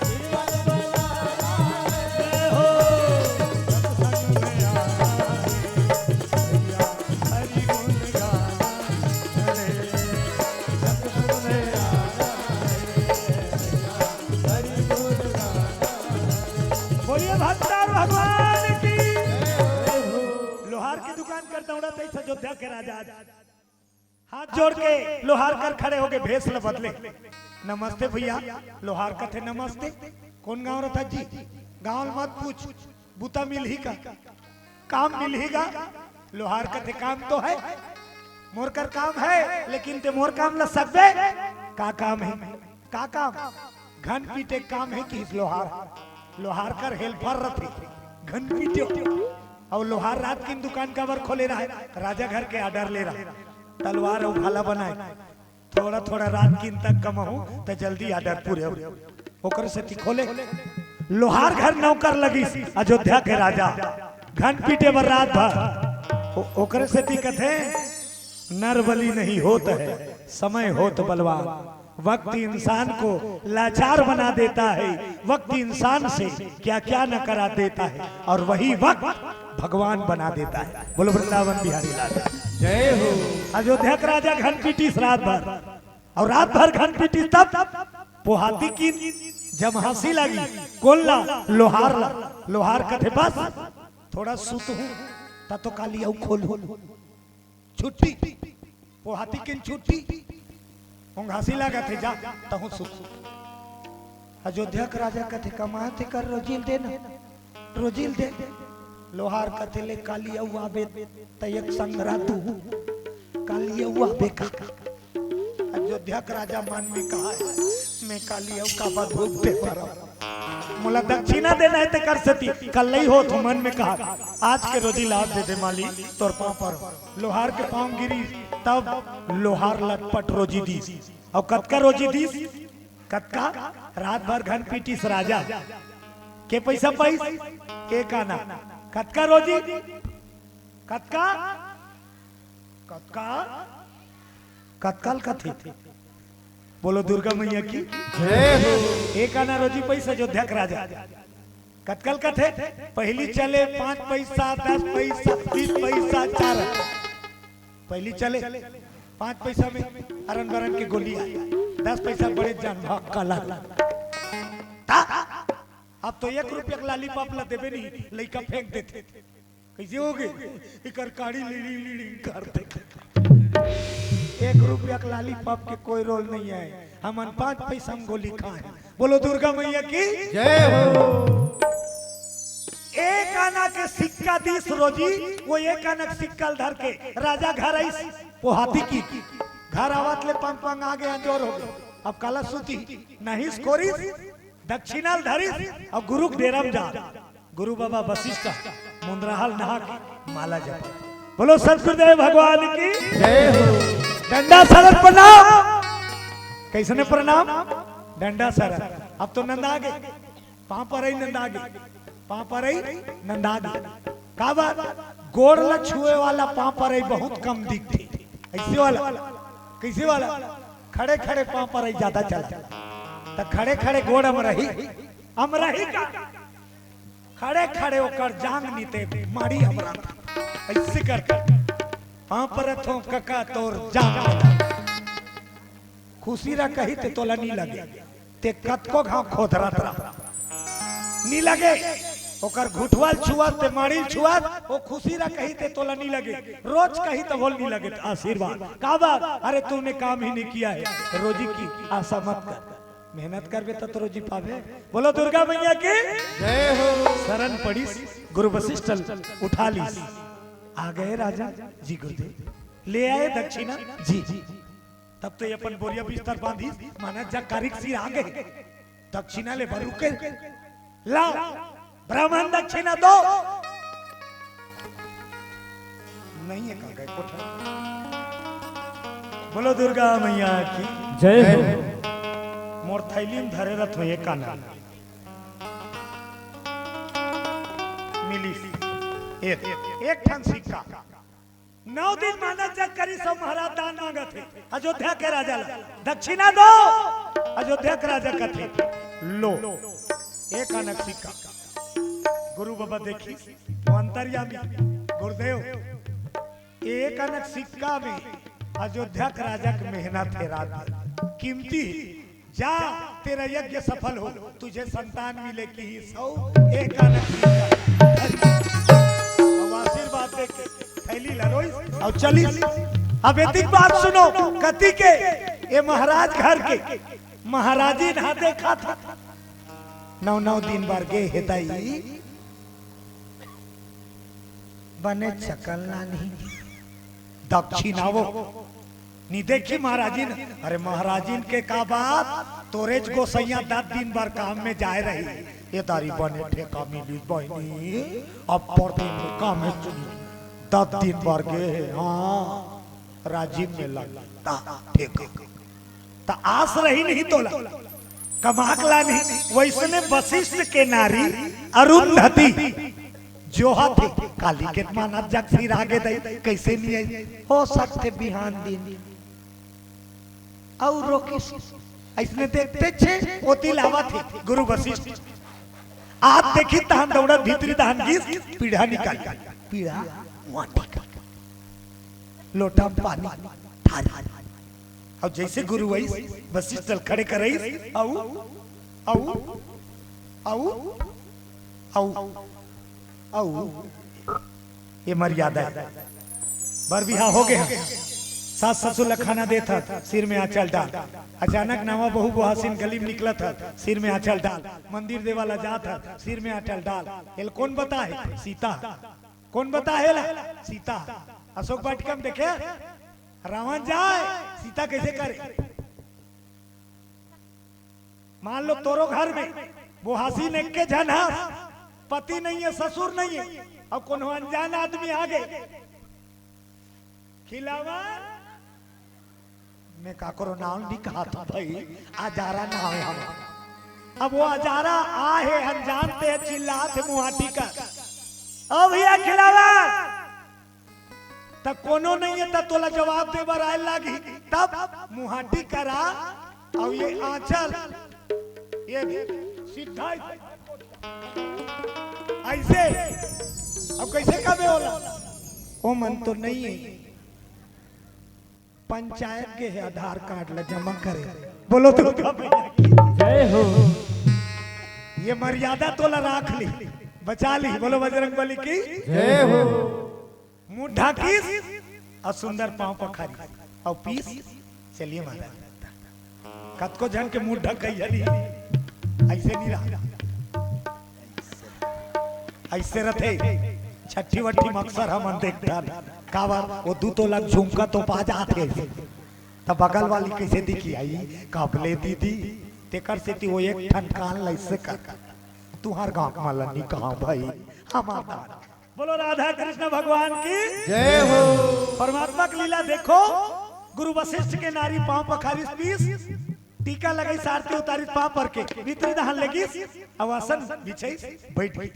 जीवन बनाना रे। जय हो। सत्संग में आना रे भैया, हरि गुण गाना रे। सत्संग में आना रे भैया, हरि गुण गाना। बोलिए भगतार भगवान की। लोहार की दुकान कर दौड़त हे अयोध्या के राजा। हाथ जोड़ के लोहार कर खड़े होके भेष ल बदले। नमस्ते भैया। लोहार कथे नमस्ते। कौन गांव रहता जी? गांव मत पूछ, बुता मिलही का? काम मिलही का? लोहार कथे काम तो हे, मोर कर काम हे, लेकिन ते मोर काम ल सकबे? का काम हे? का काम? घन पीटे काम हे किहिस लोहार। लोहार कर helper रथे, घन पीटे। अउ लोहार रात किन दुकान काबर खोले रहय? राजा घर के order ले रहय, तलवार अउ भाला बनाए। थोड़ा थोड़ा रात किन तक कमाहूं त जल्दी order पूरे हो। ओकर सेती खोले। लोहार घर नौकर लगिस अयोध्या के राजा, घन पीटे बर रात भर। ओ-, ओकर सेती कथे, नर बली नहीं होत है, समय होत बलवान। वक्त इंसान को लाचार बना देता है, वक्त इंसान से क्या क्या न करा देता है, और वही वक्त भगवान बना देता है। बोलो वृंदावन बिहारी लाल की। जय हो। अयोध्या के राजा घन पीटिस रात भर, अउ रात भर घन पीटिस तब पोहाती किन जमहासी लागी। कोन ला? लोहार ला। लोहार कथे बस थोड़ा सुतहूं, त तो काली अउ खोलहूं। छुट्टी, पोहाती किन छुट्टी। ओंघासी लागत हे, जा, तहूं सुत। अयोध्या के राजा कथे, कमाथे कर, रोजी ल दे ना, रोजी ल दे। लोहार कथे, ले काली अउ आबे, त एक संग रात हूं, काली अउ आबे का। अयोध्या के राजा मन में कहा, मैं काली अउ काबर भूख दे पारव। मोला दक्षिणा देना हे तेकर सेती, कल्लई होत हो मन में कहा, आज के रोजी ला दे दे माली, तोर पांव पर। लोहार के पांव गिरी, तब लोहार लटपट रोजी दीस। अउ कतका रोजी दीस? कतका? रात भर घन पीटिस राजा। के पैसा पाइस? एक आना। कतका रोजी? कतका? कतका? कतका ल कथे? बोलो दुर्गा मैया की। जय हो। एक आना रोजी पाइस अयोध्या के राजा। कतकल कथे? पहिली चले पाँच पैसा, दस पैसा, बीस पैसा, चार। पहिली चले पाँच पैसा में अरन बरन के गोली आय, दस पैसा बड़े जान भाग काला। ता, अब तो एक रुपया के लालीपॉप ला देबे नहीं, लइका फेंक देथे। कइसे होगे? एकर काड़ी लिड़िंग लिड़िंग करथे। एक रुपया के लालीपॉप के कोई रोल नहीं आय, हमन पाँच पैसा में गोली खाए। बोलो दुर्गा मैया की। जय हो। एक आना के सिक्का दीस रोजी, वो एक आना के सिक्का ल धर के राजा घर आइस, पोहाती की घर आवत ले पंग पंग आगे, अंजोर होगे। अब काला सूती नहीं स्कोरिस, दक्षिणा ल धरिस अउ गुरु के डेरा म जा। गुरु बाबा वशिष्ठ मुंदराहा ल नहा के माला जपत। बोलो सतगुरुदेव भगवान की। जय हो। डंडा सरन प्रणाम। कइसने प्रणाम? डंडा सरन। अब तो नंदा गे, पाँव परई नंदा गे, पाँव परई नंदा गे। का बात? गोड़ ल छुए वाला पाँव परई बहुत कम दिखथे। अइसे वाला, कइसे वाला? खड़े खड़े पाँव परई जादा चला, त खड़े खड़े गोड़ अमरही, अमरही का? खड़े खड़े ओकर जांग निते माड़ी हमरा। अइसे कर पाँव परत हों कका तोर जांग। खुशी रह कही ते तोला नी लगे, ते कतको घांव खोदरत रह, नी लगे। ओकर घुटवा ल छुअत ते माड़ी ल छुअत, वो खुशी रह कही ते तोला नी लगे, रोज कही त बोल नी लगे। आशीर्वाद का बात? अरे तूने काम ही नहीं किया है, रोजी की आशा मत कर। मेहनत करबे त तो रोजी पाबे। बोलो दुर्गा मैया की। जय हो। सरन पड़िस, गुरु वशिष्ठ ल उठा लिस। आ गए राजा जी गुरुदेव, ले आए दक्षिणा जी। तब तो ये अपन बोरिया बिस्तर बांधिस, माना जा कारिक सिर आ गए। दक्षिणा ले बर रुके, लाओ ब्राह्मण दक्षिणा दो। नहीं है का गए कोठा। बोलो दुर्गा मैया की। जय हो। मोर थैली में धरे रथ हो एक आना। मिलिस एक, एक ठन सिक्का। नौ दिन मानत जग करिस अउ महाराज दान मांगत हे अयोध्या के राजा ला, दक्षिणा दो। अयोध्या के राजा कथे, लो एक आना के सिक्का। गुरु बाबा देखिस, वो अंतर्यामी गुरुदेव, एक आना के सिक्का में अयोध्या के राजा के मेहनत हे, रात कीमती हे। जा, तेरा यज्ञ सफल हो, तुझे संतान मिले, किहिस अउ एक आना के सिक्का। अब आशीर्वाद दे के थैली ल रोइस अउ चलिस। अब एतिक बात सुनो, कति के ये महाराज घर के महाराजिन हा देखा था, नौ नौ दिन बर गे हे दाई, बने चकल नानी। दक्षिणा वो नी देखी महाराजिन। अरे महाराजिन के का बात, तोरेच गोसैया दस दिन बर काम में जाए रही, ये दारी बने ठेका मिलिस बहिनी। अब परदिन में काम में चली, दस दिन बर गे हे, हाँ, राजिम में लग ता ठेका। त आस रही नहीं तोला, कमा के लानी। वइसने वशिष्ठ के नारी अरुंधति जोहत हे, काली के मानत जग सिर आगे दई, कइसे नी आई? हो सकथे बिहान दिन अउ रोकिस। अइसने देखते छे ओती लावत हे गुरु वशिष्ठ। आप देखी तहन दौड़त भीतरी तहन गिस, पीढ़ा निकाल, पीढ़ा माटी का लोटा में पानी ठारी। अउ जइसे गुरु आइस, वशिष्ठ ल खड़े करइस, अउ, अउ, अउ, अउ, अउ, ये मर्यादा हे। बर बिहा हो गे हे, सास ससुर ल खाना देत हस, सिर में आंचल डाल। अचानक नवा बहू बोहासिन गली में निकलत हस, सिर में आंचल डाल। मंदिर देवा ला जात हस, सिर में आंचल डाल। एला कोन बताहे? सीता। कोन बताहे ला? सीता। अशोक वाटिका में देखे, रावण जाए, सीता कइसे करे? मान लो तोरो घर में बोहासिन एक्के झन हस, पति नहीं हे, ससुर नहीं हे, अउ कोनो अनजान आदमी आ गे, खिलावन, मैं काकरो नाव नी कहत हंव भई, अजारा नाव हे हमर। अब वो अजारा आहे, अनजान ते चिल्लात हे मुहाटी कर, "ओ भइया खिलावन।" त कोनो नहीं हे, त तोला जवाब दे बर आए लागही। तब मुहाटी करा, अउ ये आंचल, ये सीधा ही, कैसे? अब कैसे कबे होला? ओ मन तो नहीं है, पंचायत के है आधार कार्ड ला जमा करे। बोलो तो। जय हो। ये मर्यादा तोला राख ली, बचा ली। बोलो बजरंग बली की। जय हो। मुंह ढाकिस अउ सुंदर पांव पखारी अउ पीस। चलिए महाराज, कतको झन के मुंह ढकई हरी, ऐसे नहीं रहा। ऐसे रथे, छट्ठी वट्ठी म अक्सर हमन देखथन। काबर, वो दू तोला झुमका तो पा जाथे। त बगल वाली कैसे दिखी आई, कब ले दीदी, तेकर सेती वो एक ठन कान ल ऐसे कर। तुहार गांव के माला नहीं कहा भाई, हमार दान। बोलो राधा कृष्ण भगवान की। जय हो। परमात्मा की लीला देखो, गुरु वशिष्ठ के नारी पांव पखारिस पीस, टीका लगाई, आरती उतारिस पांव पर के, भीतरी दहान लगिस, अउ आसन बिछाइस, बैठ गई।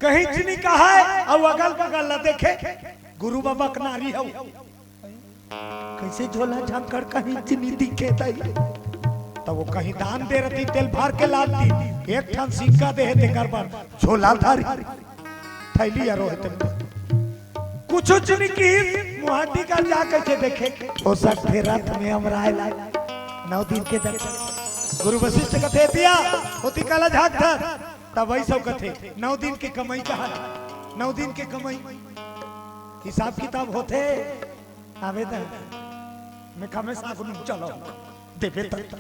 कहीं चीनी कहाय, अउ अगल बगल ला देखे, गुरु बाबा के नारी हव। कैसे झोला झांकड़ कहीं चीनी दिखे तई। तब वो कहीं दान दे रही, तेल भर के लाती, एक ठन सिक्का दे हे तेकर बर, झोला धारी, थैली अरो हे तेकर। कुछ चीनी की मुहाटी का जा कैसे देखे, ओ सठे रथ में अमराय लाय, नौ दिन के दर्शन। गुरु वशिष्ठ कथे, "दिया, ओती काला झांक धर।" तब वही सब कथे, "नौ दिन के कमाई कहा, नौ दिन के कमाई हिसाब किताब होथे।" आवेदन में कमे सागुन चलो, देवे तक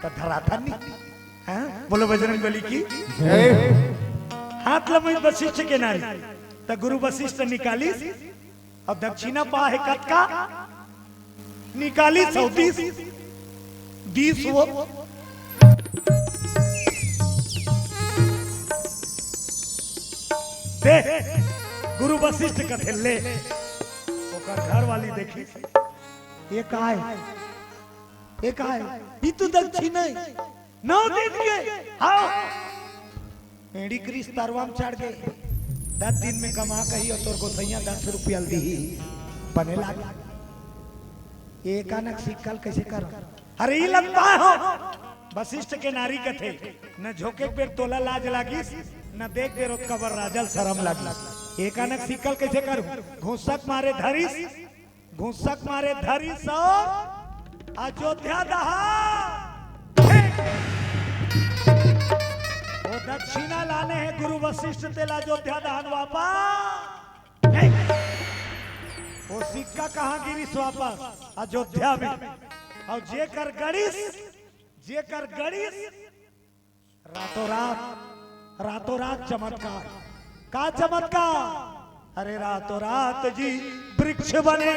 त धराथन नहीं। हाँ? बोलो बजरंग बली की। जय। हाथ लमई वशिष्ठ के नारी, त गुरु वशिष्ठ निकालिस, अउ दक्षिणा पा हे कतका? निकालिस अउ दीस, दीस वो। दे, गुरु वशिष्ठ कथे ले। ओकर घर वाली देखी, ये काय? ये काय? ये तो दक्षिणा हे। नौ दिन के, हाँ। एड़ी ग्रीस तरवा म चढ़ गे। दस दिन में कमा कही अउ तोर गोसैया दस रुपया ल दिही, बने लागे। एकानक सिक्का ल कैसे करो? अरे ई लगता हो। वशिष्ठ के नारी कथे, न झोंके के बेर तोला लाज लागिस, न देख बेर ओतका बर राजा ल शरम लागिस। एकानक सिक्का ल कैसे करू? घुसक मारे धरिस, घुसक मारे धरिस अउ अयोध्या दहान। वो दक्षिणा लाने हे गुरु वशिष्ठ, तेला अयोध्या दहान वापस। वो सिक्का कहाँ गिरिस? वापस अयोध्या में। अउ जेकर गड़िस, जेकर गड़िस, रातों रात, रातों रात चमत्कार। का चमत्कार? अरे रातों रात जी वृक्ष बने।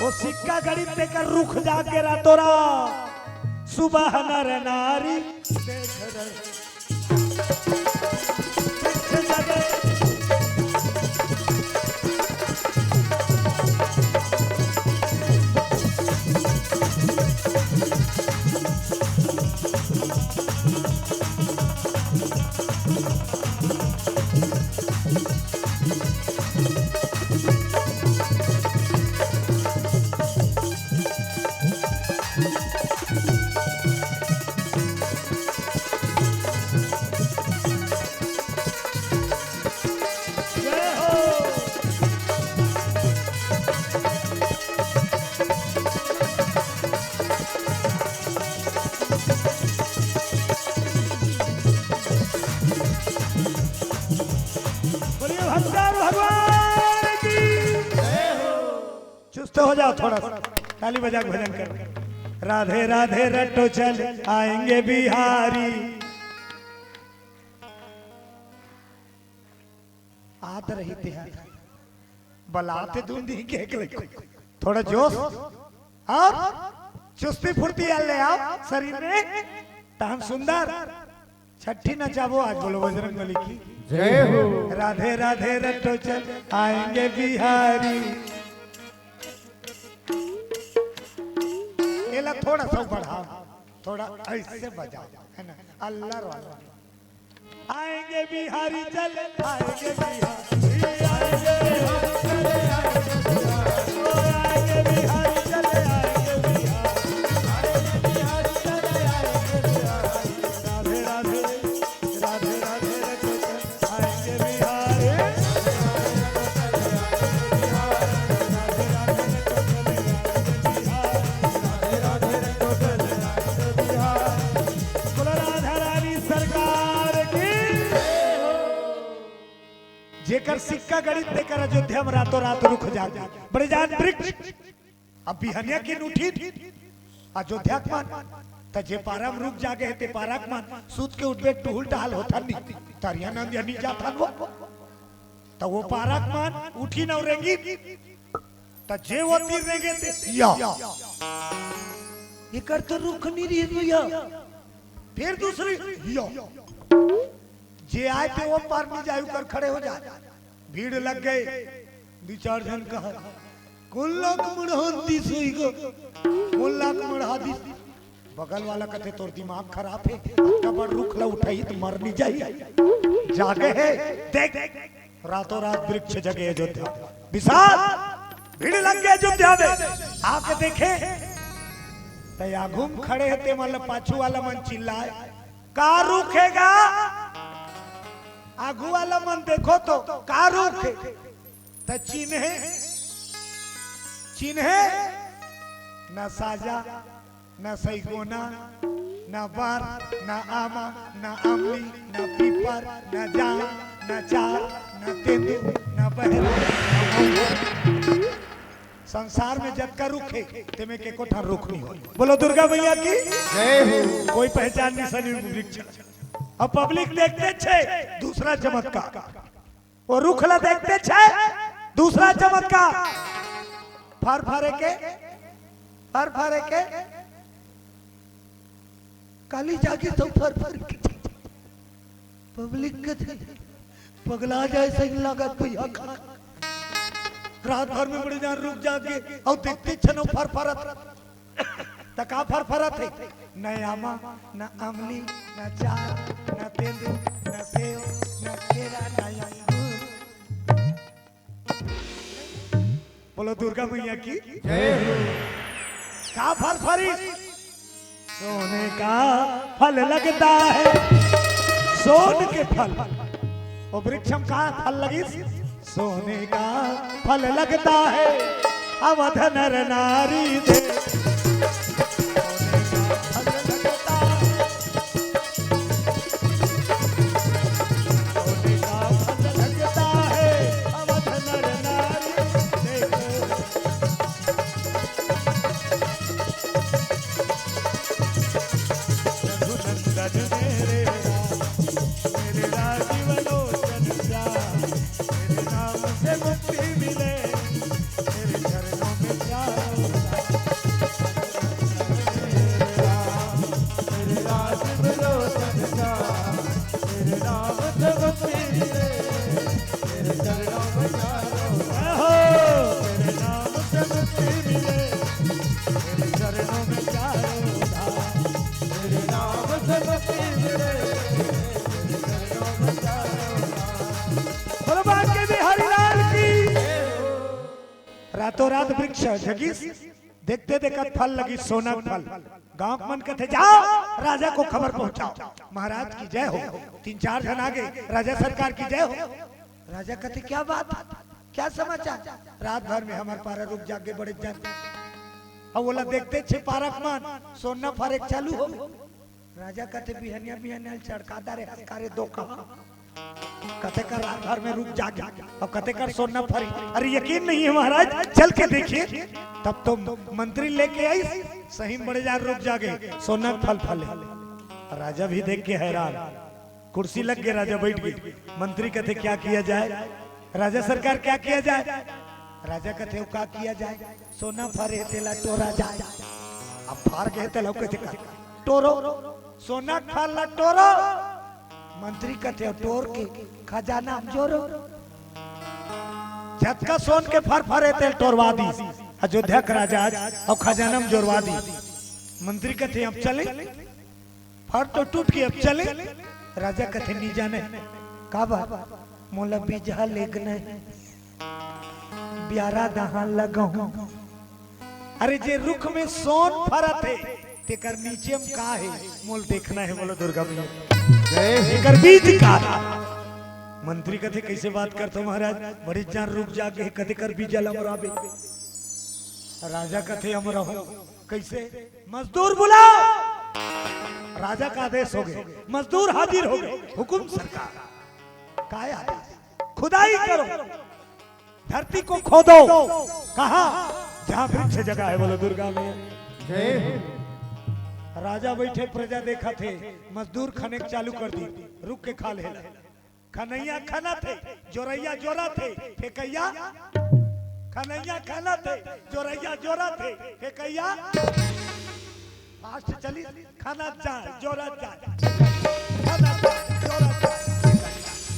वो सिक्का गड़ी तेकर रुख जाके रातों रात सुबह नर नारी देख रहे। वृक्ष जगे। बोलिए भगवान भगवान की। चुस्त हो जाओ थोड़ा सा, ताली बजा के भजन कर। राधे राधे रटो चल आएंगे बिहारी। आत रही ते हर बलाते धुन दी के एक लइको। थोड़ा जोश और चुस्ती फुर्ती आ ले आओ शरीर में, तहन सुंदर छट्ठी नचाबो आज, बोलो बजरंग बली की। जय हो। राधे राधे रटो चल आएंगे बिहारी। एला थोड़ा सा बढ़ाओ, थोड़ा ऐसे बजाओ, है ना, अल्लाह वाला। आएंगे बिहारी चल, आएंगे बिहारी, आएंगे बिहारी चल, आएंगे बिहारी, आएंगे बिहारी चल, आएंगे बिहारी, आएंगे बिहारी चल, आएंगे बिहारी। राधे राधे, राधे राधे, जेकर सिक्का गड़िस तेकर अयोध्या म रातों रात रुख जागे। बड़े जान वृक्ष। अब बिहनिया के उठिन अयोध्या के मन, त जे पारा म रुख जागे हे ते पारा के मन, सुत के उठबे टुहुल टहल होथन नी, तरिया नंदिया नी जाथन वो। त वो पारा के मन उठिन अउ रेंगिन, त जे वो तीर रेंगे ते या। एकर तो रुख नी रहिस भैया। फिर दूसरी या। जे आय ते वो पार नी जाय, उकर खड़े हो जाय। भीड़ लग गे। दू चार झन कहा, "कोन ला के मढ़ा दिस होही गा? कोन ला के मढ़ा दिस?" बगल वाला कथे, "तोर दिमाग खराब हे, अतना बड़ रुख ला उठाही त मर नी जाही?" जागे हे, देख, रातों रात वृक्ष जगे अयोध्या। विशाल भीड़ लग गे अयोध्या में, आके देखे, त आघू म खड़े हे ते मन ला पाछू वाला मन चिल्लाय, "का रुख हे गा?" आघू वाला मन देखो तो, "का रुख हे?" त चिन्हे, चिन्हे, न साजा, न सैगोना, न बर, न आमा, न अमली, न पीपर, न जाम, न चार, न तेंदू, न बहेर, न महुआ। संसार में जतका रुख हे, तेमे के एको ठन रुख नी होय। बोलो दुर्गा मैया की। जय हो। कोई पहचान नी सनी वृक्ष। अब पब्लिक देखते छे दूसरा चमत्कार। वो रुख ला देखते छे, दूसरा चमत्कार। फर फरे के, फर फरे के, काली जागे तो फर फरे के। पब्लिक कथे, "पगला जाय सही लागत भैया का।" रात भर में बड़े जान रुख जागे, अउ देखते छे न फर फरत। त का फरफरत हे? न आमा, न अमली, न चार, न तेंदू, न सेव, न केरा, न अंगूर। बोलो दुर्गा मैया की। जय हो। का फरफरिस? सोने का फल लगता है, सोन के फल। वो वृक्ष म का फल लगिस? सोने का फल लगता है अवध नर नारी दे। सोने का फल लगता है, सोने का फल लगता है अवध नर नारी दे। रघुनंदन मेरे राम, मेरे राजीव लोचन श्याम, तेरे नाम से मुक्ति मिले, तेरे चरणों में चारों धाम। मेरे राम, मेरे राजीव लोचन श्याम, तेरे नाम से मुक्ति मिले, तेरे चरणों में चारों धाम। तेरे नाम से मुक्ति मिले, तेरे चरणों में चारों धाम। तेरे नाम से मुक्ति मिले, तेरे चरणों में चारों धाम। बोलो बांके बिहारी लाल की। रातों रात वृक्ष जगिस, देखते देखत फल लगिस, सोना के फल। गांव के मन कथे, "जाओ, राजा को खबर पहुंचाओ।" महाराज की जय हो। तीन चार झन आगे, "राजा सरकार की जय हो।" राजा कथे, "क्या बात है? क्या समाचार?" "रात भर में हमर पारा रुख जागे बड़े जान।" अब ओला देखते छे पारा के मन, सोना फरे के चालू हो। राजा कथे, "बिहनिया बिहनिया ल चड़का डारे हस का रे धोखा।" कथे कर रात भर में रुख जागे, अउ कथे कर सोना फरी। अरे यकीन नहीं है महाराज, चल के देखिए। तब तो मंत्री लेके आइस, सही में बड़े जान रुख जागे, सोना के फल फले। राजा भी देख के हैरान, कुर्सी लग गे, राजा बइठ गे। मंत्री कथे, "क्या किया जाए?" राजा सरकार, क्या किया जाए? राजा कथे, "वो का किया जाए? सोना फरे तेला टोरा जाए।" अब फर गे तेला कइसे कर? टोरो, सोना के फर ला टोरो। मंत्री कथे, "टोर के खजाना म जोरो।" जतका सोन के फर फरे तेला टोरवा दिस। अयोध्या के राजा आज अउ खजाना म जोरवा दिस। मंत्री कथे, "अब चले?" फर तो टूट के अब चले। राजा कथे, "नी जाने।" "का बा?" "मोला बिजहा लेगना हे, ब्यारा दहा लगहूं।" अरे जे रुख में सोन फरत हे, तेकर नीचे में का हे, मोल देखना हे, बोलो दुर्गा मैया। जय हो। एकर बीज का हे? मंत्री कथे, "कइसे बात करथो महाराज, बड़े जान रुख जागे हे, कते कर बीजा ल अमराबे?" राजा कथे, "अमराहूं।" "कइसे?" "मजदूर बुलाओ।" राजा का आदेश हो गे, मजदूर हाजिर हो गे। "हुकुम सरकार।" "काय आदेश?" खुदाई करो, धरती को खोदो। कहाँ? जहाँ वृक्ष जगह है। बोलो दुर्गा मैया। जय हो। राजा बैठे, प्रजा देखथे, मजदूर खने के चालू कर दी, रुक के खा लेला। खनैया खनत हे, जोरैया जोरत हे, फेकैया। खनैया खनत हे, जोरैया जोरत हे, फेकैया। फास्ट चली, खनत जाए, जोरत जाए, खनत जाए, जोरत जाए,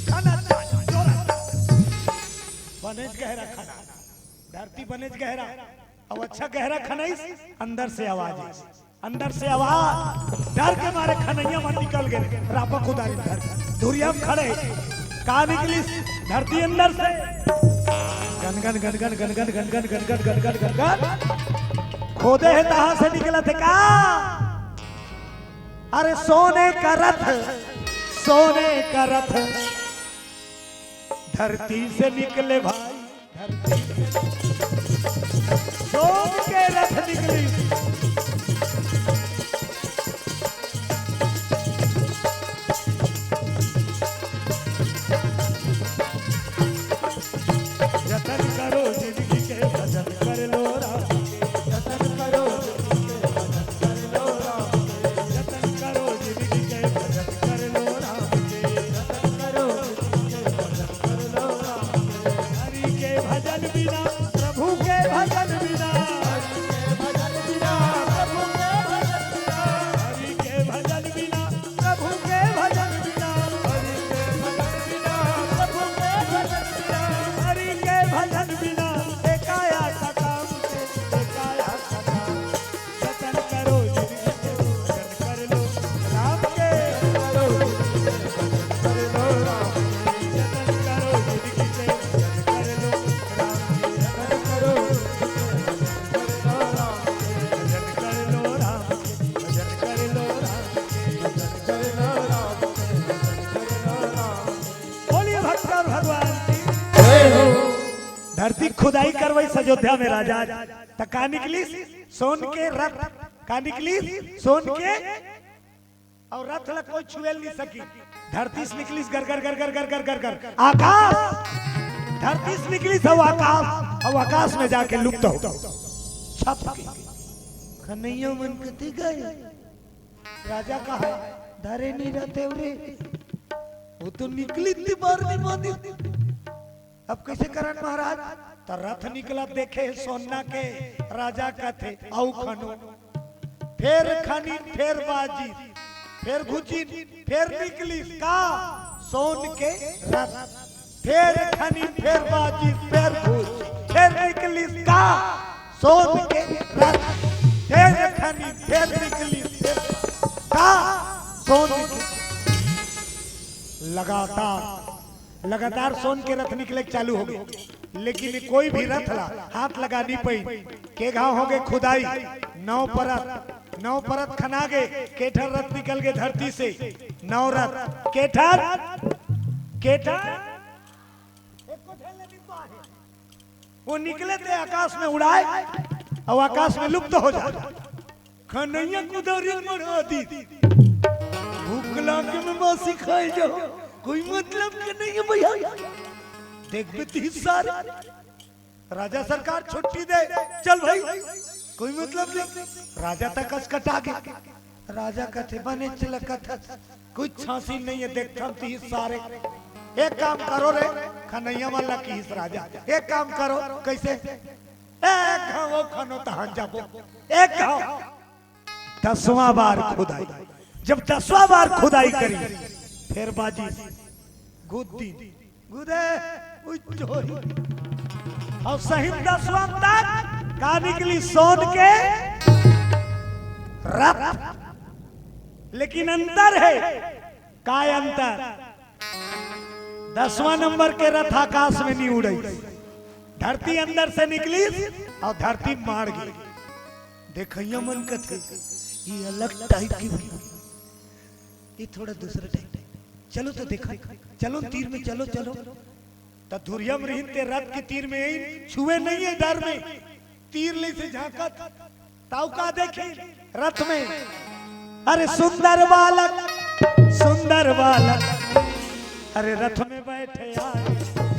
खनत जाए, जोरत जाए। बनेच गहरा खना, धरती बनेच गहरा। अब अच्छा गहरा खनइस, अंदर से आवाज आई। अंदर से आवाज, डर के मारे खनैया मन निकल गए। रापा कुदारी धर, धुरिया में खड़े। का निकलिस धरती अंदर से? गनगन, गनगन, गनगन, गनगन, गनगन, गनगन, गनगन। खोदे हे, तहां से निकलत हे का? अरे सोने का रथ, सोने का रथ धरती से निकले भाई। सोन के रथ निकली। जतन करो जिंदगी के, भजन कर लो राम के। जतन करो जिंदगी के, भजन कर लो राम के। जतन करो जिंदगी के, भजन कर लो राम के। जतन करो जिंदगी के, भजन कर लो राम के। हरि के भजन बिना, प्रभु के भजन बिना, हरि के भजन बिना, प्रभु के भजन बिना, हरि के भजन बिना, प्रभु के भजन बिना, हरि के भजन बिना, प्रभु के भजन बिना, हरि के भजन बिना, एकाया का काम के, एकाया का काम। जतन करो जिंदगी के, भजन कर लो राम के। जतन करो जिंदगी के, भजन कर लो राम के। जतन करो जिंदगी के, भजन कर लो राम के। जतन करो जिंदगी के, भजन कर लो राम के। भजन कर लो राम के। भजन कर लो राम के। भजन कर लो राम के। भजन कर लो राम के। बोलिए भक्तन भगवान की। जय हो। धरती खुदाई करवाइस अयोध्या में राजा, त का निकलिस? सोन के रथ। का निकलिस? सोन के। अउ रथ ला कोई छुए नहीं सकी। धरती से निकलिस गर गर गर गर गर गर गर गर। आकाश, धरती से निकलिस अउ आकाश, अउ आकाश में जाके लुप्त हो, छप के। खनैया मन कति गए? राजा कहा, धरे नहीं रहते रे, वो तो निकली थी बार नहीं मानी। अब कैसे करन महाराज? त रथ निकला देखे सोना के, राजा कथे, "अउ खनो।" फेर खनिन, फेर बाजिस, फेर घुचिन, फेर निकलिस का? सोन के रथ। फेर खनिन, फेर बाजिस, फेर घुचिन, फेर निकलिस का? सोन के रथ। फेर खनिन, फेर निकलिस, फेर का? सोन के। लगातार लगातार सोन के रथ निकले के चालू हो गए, लेकिन कोई भी रथ ला हाथ लगा नहीं पाई। के घाव हो गए खुदाई, नौ परत, नौ परत खना गए, के ठन रथ निकल गए धरती से, नौ रथ, के ठन, के ठन, वो निकले थे आकाश में उड़ाए और आकाश में लुप्त हो जाए। खनैया कुदारी मरा दी। भूख लाग में मासी खाए जाओ, कोई मतलब के नहीं है भैया। देख बेटी सारे, राजा सरकार छुट्टी दे, चल भाई, कोई मतलब नहीं। राजा तक अस कटा गया। राजा कथे, "बने चल कथा, कुछ छासी नहीं है, देखथन ती सारे।" एक काम करो रे, खनैया वाला की इस राजा, एक काम करो, कैसे? एक घाव खनो तहां जाबो, एक घाव। दसवां बार खुदाई, जब दसवां बार खुदाई करी, फिर बाजी गुद्दी गुदे उज्जोई। और सही दसवां तक का निकली? सोन के रथ। लेकिन अंतर है, का अंतर? दसवां नंबर के रथ आकाश में नहीं उड़े, धरती अंदर से निकली और धरती मार गई। देखैया मन कथे, ये अलग टाइप की, ये थोड़ा दूसरा टाइप। चलो तो देखा, चलो तीर में, चलो, चलो। त धुरिया में रहिन ते रथ के तीर में आइन, छुए नहीं है डर में। तीर ले से झांकत, ताऊ का देखे रथ में, अरे सुंदर बालक, सुंदर बालक, अरे रथ में बैठे आए,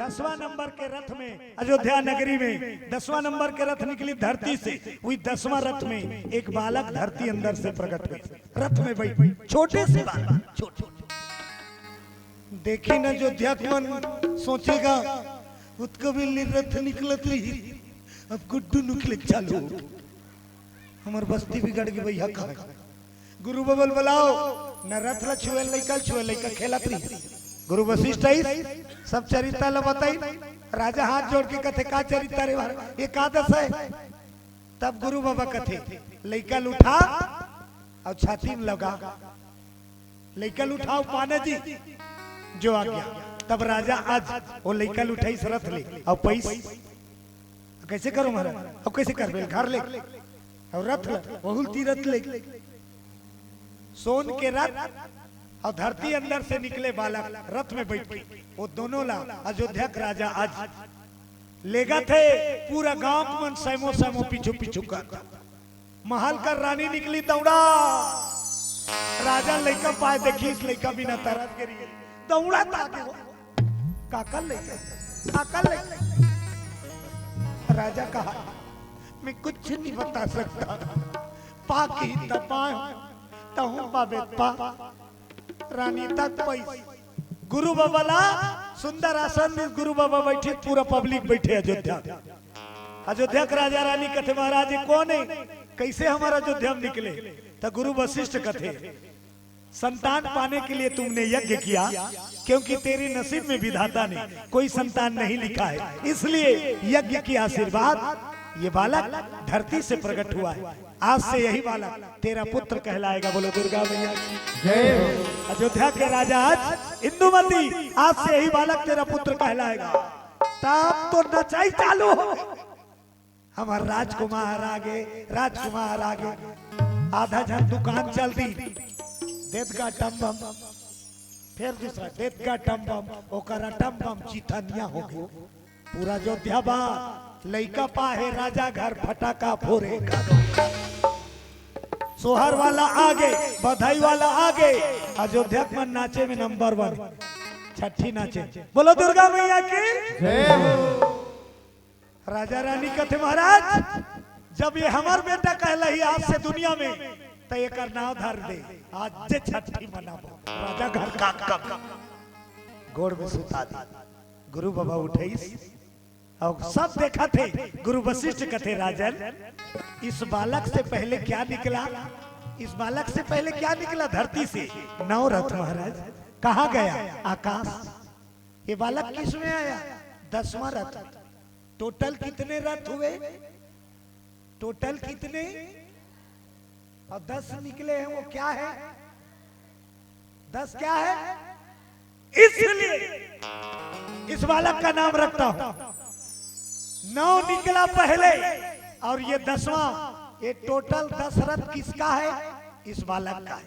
दसवां नंबर के रथ में, अयोध्या नगरी में दसवां नंबर के रथ निकली धरती से। वही दसवां रथ में एक बालक धरती अंदर से प्रकट हुई, रथ में बैठ, छोटे से बालक, छोटे। देखी न अयोध्या के मन सोचेगा, उतका बेर ले रथ निकलत रही, अब गुड्डू निकले चालू हो। हमर बस्ती बिगड़ गे भैया, कहाँ गुरु बबल बुलाओ, न रथ ल छुए, लइका ल छुए, लइका खेलत रही। गुरु वशिष्ठ आइस, सब चरित्र ल बताई। राजा हाथ जोड़ के कथे, "का चरित्र हे भार? एकादश हे।" तब गुरु बाबा कथे, "लइका ल उठा अउ छाती में लगा, लइका ल उठाओ पाना जी, जो आज्ञा।" तब राजा आज वो लइका ल उठाइस रथ ले अउ पइस, "कइसे करो महाराज?" "अउ कइसे करबे, घर ले अउ रथ ले, बहुल तीरथ ले।" सोन के रथ अउ धरती अंदर से निकले बालक रथ में बैठ के, वो दोनों ला अयोध्या के राजा आज लेगथे। पूरा गांव के मन सैमो सैमो पीछू पीछू कर, महल कर रानी निकली दौड़ा, राजा लइका पाए देखिस, लइका बिना तरस गे रही, दौड़ा त आगे हो, "काकर लइका, काकर लइका?" राजा कहा, "मैं कुछ नहीं बता सकता, पा की त पाए, तहूं पाबे पा।" रानी तक पइस। गुरु बाबा ला सुंदर आसन में गुरु बाबा बैठे, पूरा पब्लिक बैठे अयोध्या। अयोध्या के राजा रानी कथे, "महाराज, ये कौन है? कइसे हमर अयोध्या में निकले?" त गुरु वशिष्ठ कथे, "संतान पाने के लिए तुमने यज्ञ किया, क्योंकि तेरे नसीब में विधाता ने कोई संतान नहीं लिखा है, इसलिए यज्ञ के आशीर्वाद ये बालक धरती से प्रकट हुआ है। आज से यही बालक तेरा पुत्र कहलाएगा।" बोलो दुर्गा मैया की। जय हो। अयोध्या के राजा आज, इंदुमती, आज से यही बालक तेरा पुत्र कहलाएगा। तब तो नचाई चालू हो। हमर राजकुमार आगे, राजकुमार आगे। आधा झन दुकान चल दी, देत गा टम बम, फेर दूसरा देत गा टम बम, ओकर टम बम चिथनिया हो गे। पूरा अयोध्या बा, लइका पाहे राजा घर फटाका फोरे का। सोहर वाला आगे, बधाई वाला आगे, अयोध्या के मन नाचे में नंबर वन, छट्ठी नाचे। बोलो दुर्गा मैया की। जय हो। राजा रानी कथे, "महाराज, जब ये हमर बेटा कहलाही आज से दुनिया में, त एकर नाव धर दे, आज जे छट्ठी मनाबो।" राजा घर का कब गोड़ में सुता दी। गुरु बाबा उठइस, अउ सब देखथे। गुरु वशिष्ठ कथे, "राजन, इस बालक से पहले क्या निकला? इस बालक से पहले क्या निकला धरती से?" "नौ रथ महाराज।" "कहाँ गया?" "आकाश।" "ये बालक किस में आया?" "दसवां रथ।" "टोटल कितने रथ हुए? टोटल कितने?" "और दस निकले हैं, वो क्या है? दस क्या है?" इसलिए इस बालक का नाम रखता हूं। नौ निकला पहले और ये दसवां, ये टोटल दस रथ किसका है? इस बालक का है।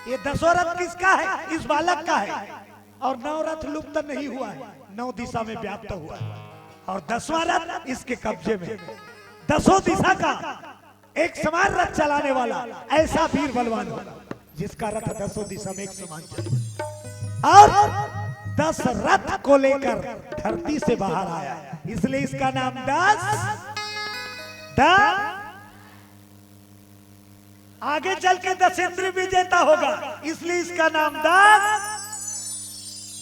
ये दसों रथ किसका है? इस बालक का है। और नौ रथ लुप्त नहीं हुआ है, नौ दिशा में व्याप्त हुआ है। और दसवां रथ इसके कब्जे में। दसों दिशा का एक समान रथ चलाने वाला ऐसा वीर बलवान हो, जिसका रथ दसों दिशा में एक समान चले। और दस रथ को लेकर धरती से बाहर आया, इसलिए इसका नाम दस, द आगे चल के दशेंद्री विजेता होगा, इसलिए इसका नाम दस,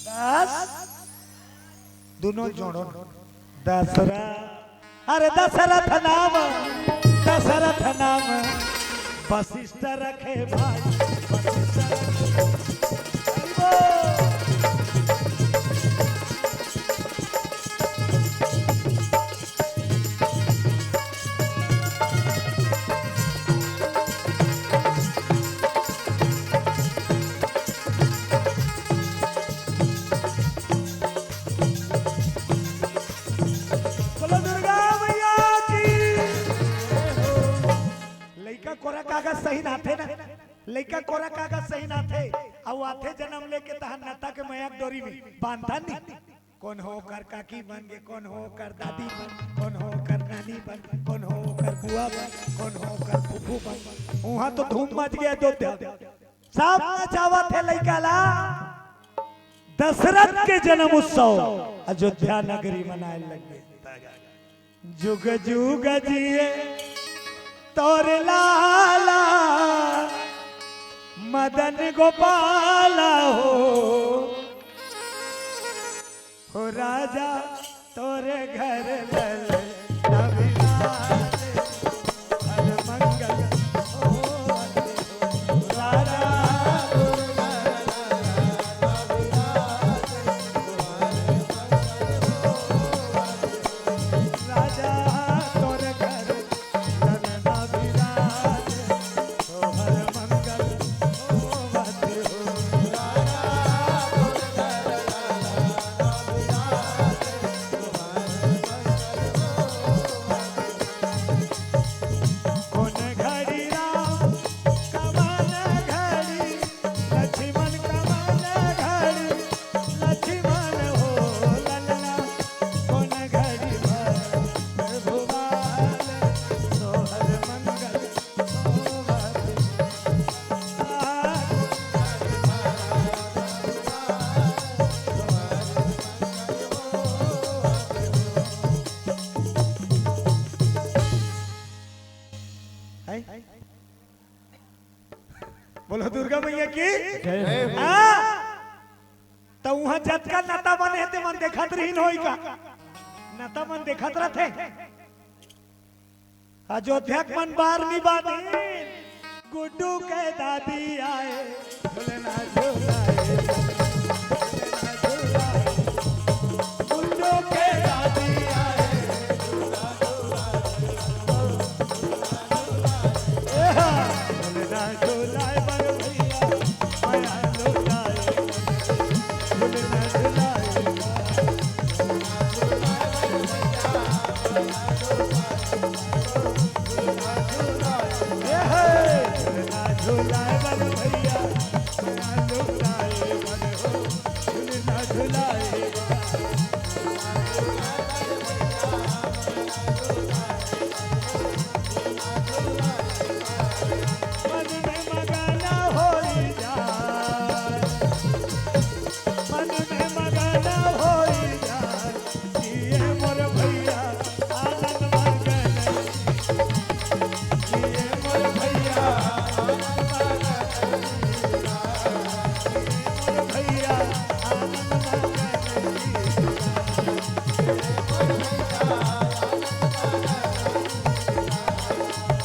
दस, दोनों जोड़ो, दशरथ। अरे दशरथ नाम, दशरथ नाम, वशिष्ठ रखे भाई, वशिष्ठ रखे। हरि बोल। बोलो दुर्गा मैया की। लइका कोरा कागज सही नाथे ना, लइका कोरा कागज सही नाथे, अउ आथे जन्म लेके तहन नता के मया के डोरी में बांधन नी। कोन हो ओकर काकी बन गे, कोन हो ओकर दादी बन, कोन हो ओकर नानी बन, कोन हो ओकर बुआ बन, कोन हो ओकर फूफू बन। उहाँ तो धूम मच गे अयोध्या। सब नचावत हे लइका ला। दशरथ के जन्म उत्सव अयोध्या नगरी मनाए लगे। जुग जुग जिए तोर लाला मदन गोपाला हो। हो राजा तोर घर लल अविनाश हर मंगल हो। राजा राजा तोर घर लल अविनाश तोहर मंगल होवत हो। कोन घड़ी राम कवन घड़ी लक्ष्मण कवन घड़ी लक्ष्मण हो ललना कोन घड़ी भर भुवाल तोहर मंगल बोलो दुर्गा मैया की। जय हो। हाँ। त उहाँ जतका नता मन हे ते मन देखत रहिन होई का? नता मन देखत रथे। अयोध्या के मन बार नी बांधे। गुड्डू के दादी आए, झूलना झूलाए, झूलना झूलाए। गुड्डू के दादी आए, झूलना झूलाए, झूलना झूलाए। ए हा, झूलना झूलाए बर भैया, माया लुटाए, झूलना झूलाए।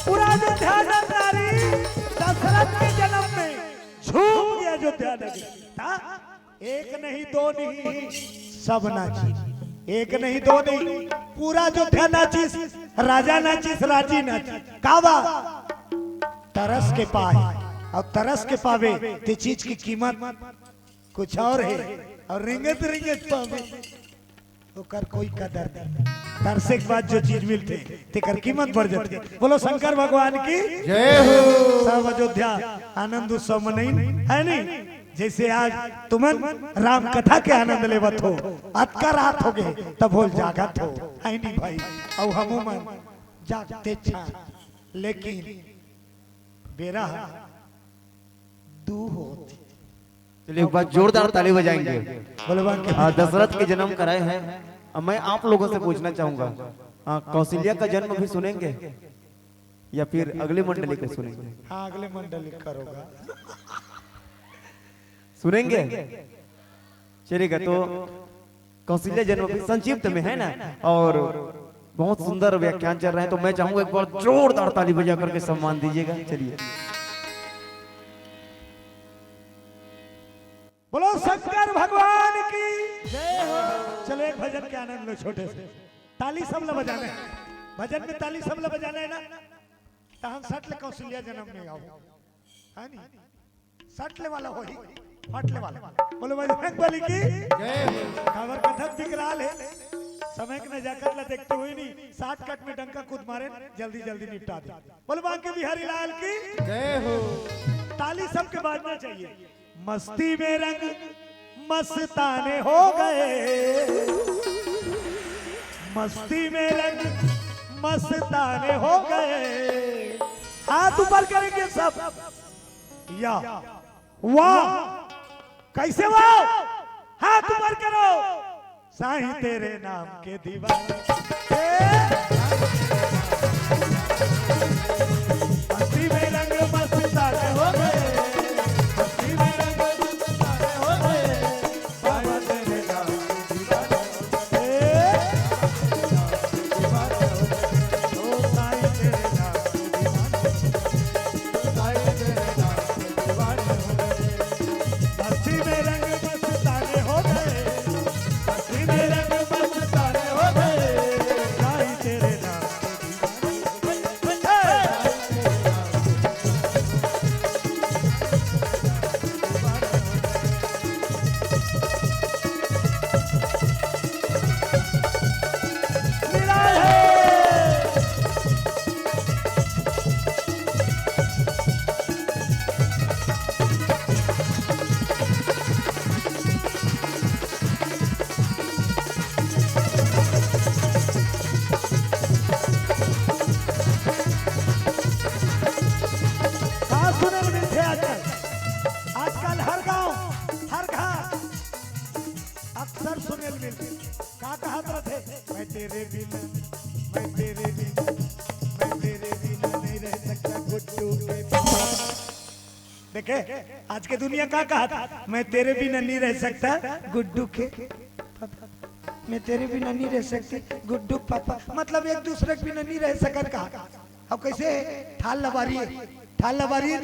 पूरा अयोध्या नारी दशरथ के जन्म में झूम गया अयोध्या नगरी। हाँ? एक नहीं, दो नहीं, सब नाचिस। एक नहीं, दो नहीं, पूरा अयोध्या नाचिस, राजा नाचिस, राजी नाचिस। का बा? तरस के पाए, अउ तरस के पावे ते चीज के कीमत कुछ अउ हे, अउ रेंगत रेंगत पावे। ओकर कोई कदर नहीं। तरसे के बाद जो चीज मिलथे, तेकर कीमत बढ़ जाथे। बोलो शंकर भगवान की जय हो। सब अयोध्या आनंद उत्सव मनइन, है नी? जैसे आज तुमन राम कथा के आनंद लेवत हो, अतका रात होगे, तभो ले जागत हो, है नी भाई? अउ हमू मन जागते छन, लेकिन बेरा दू होत हे। चलिए, एक बार जोरदार ताली बजाएंगे। बोलो बाकी। आ, दशरथ के जन्म कराए हैं। अब मैं आप लोगों से पूछना चाहूंगा, आ, कौशल्या का जन्म भी सुनेंगे या फिर अगले मंडली को सुनेंगे? हाँ, अगले मंडली करोगा। सुनेंगे? चलेगा, तो कौशल्या जन्म भी संक्षिप्त में, है ना, और बहुत सुंदर व्याख्यान चल रहा है, तो मैं चाहूंगा एक बार जोरदार ताली बजा करके सम्मान दीजिएगा। चलिए, बोलो शंकर भगवान की जय हो। चलो, एक भजन के आनंद लो, छोटे से ताली सब ला बजाना है। भजन में ताली सब ला बजाना है ना, तो हम सट ले कौशल्या जन्म में आओ, है नी? सट ले वाला होही, फट ले वाला। बोलो बजरंग बली की जय हो। काबर कथक विकराल हे, समय के नजाकत ला देखते हुए नी, shortcut में डंका कूद मारे, जल्दी जल्दी निपटा दे। बोलो बांके बिहारी लाल की जय हो। ताली सबके बाजना चाहिए। मस्ती में रंग मस्ताने हो गए, मस्ती में रंग मस्ताने हो गए। हाथ ऊपर करेंगे सब। या, वाह, कैसे वाह? हाथ ऊपर करो। साईं तेरे नाम के दीवाने। ए! मस्ती में रंग मस्ताने हो गए। मस्ती में रंग मस्ताने हो गए। बाबा तेरे नाम के दीवाने हो गए। ए! ओ साईं तेरे नाम के दीवाने। साईं तेरे नाम के दीवाने हो गए। मस्ती में रंग मस्ताने हो गए। मस्ती में रंग मस्ताने हो गए। साईं तेरे नाम के दीवाने हो गए। का सुने ल मिलथे आजकल? आजकल हर गांव, हर घर अक्सर सुने ल मिलथे। का कहत रथे? मैं तेरे बिना, मैं तेरे बिना, मैं तेरे बिना नहीं रह सकता गुड्डू के पापा। देखे, आज के दुनिया का कहत? मैं तेरे बिना नहीं रह सकता गुड्डू के पापा। मैं तेरे बिना नहीं रह सकती गुड्डू पापा। मतलब एक दूसरे के बिना नहीं रह सकत का। अब कैसे? ठाल लबारी, ठाल लबारी।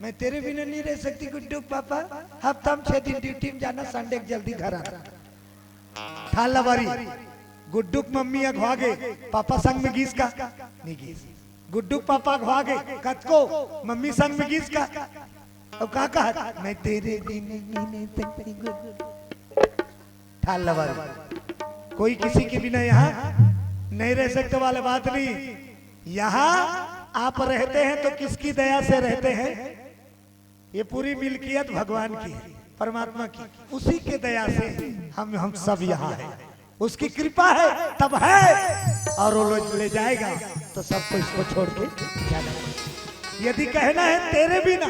मैं तेरे बिना नहीं रह सकती गुड्डू पापा। हफ्ता में छह दिन ड्यूटी में जाना, संडे के जल्दी घर आना। ठाल लबारी। गुड्डू के मम्मी अघवा गे, पापा संग में गीस का? नहीं गीस। गुड्डू के पापा अघवा गे, कतको, मम्मी संग में गीस का? अब का कहत? मैं तेरे बिना नहीं रह सकती गुड्डू। ठाल लबारी। कोई किसी के बिना यहाँ नहीं रह सकते वाले बात नहीं। यहाँ आप रहते हैं तो किसकी दया से रहते हैं? ये पूरी मिल्कियत भगवान की है, परमात्मा की। उसी के दया से हम हम सब यहाँ हैं। उसकी कृपा है तब है, और वो लो- ले जाएगा तो सबको इसको छोड़ के जाना है। यदि कहना है तेरे बिना,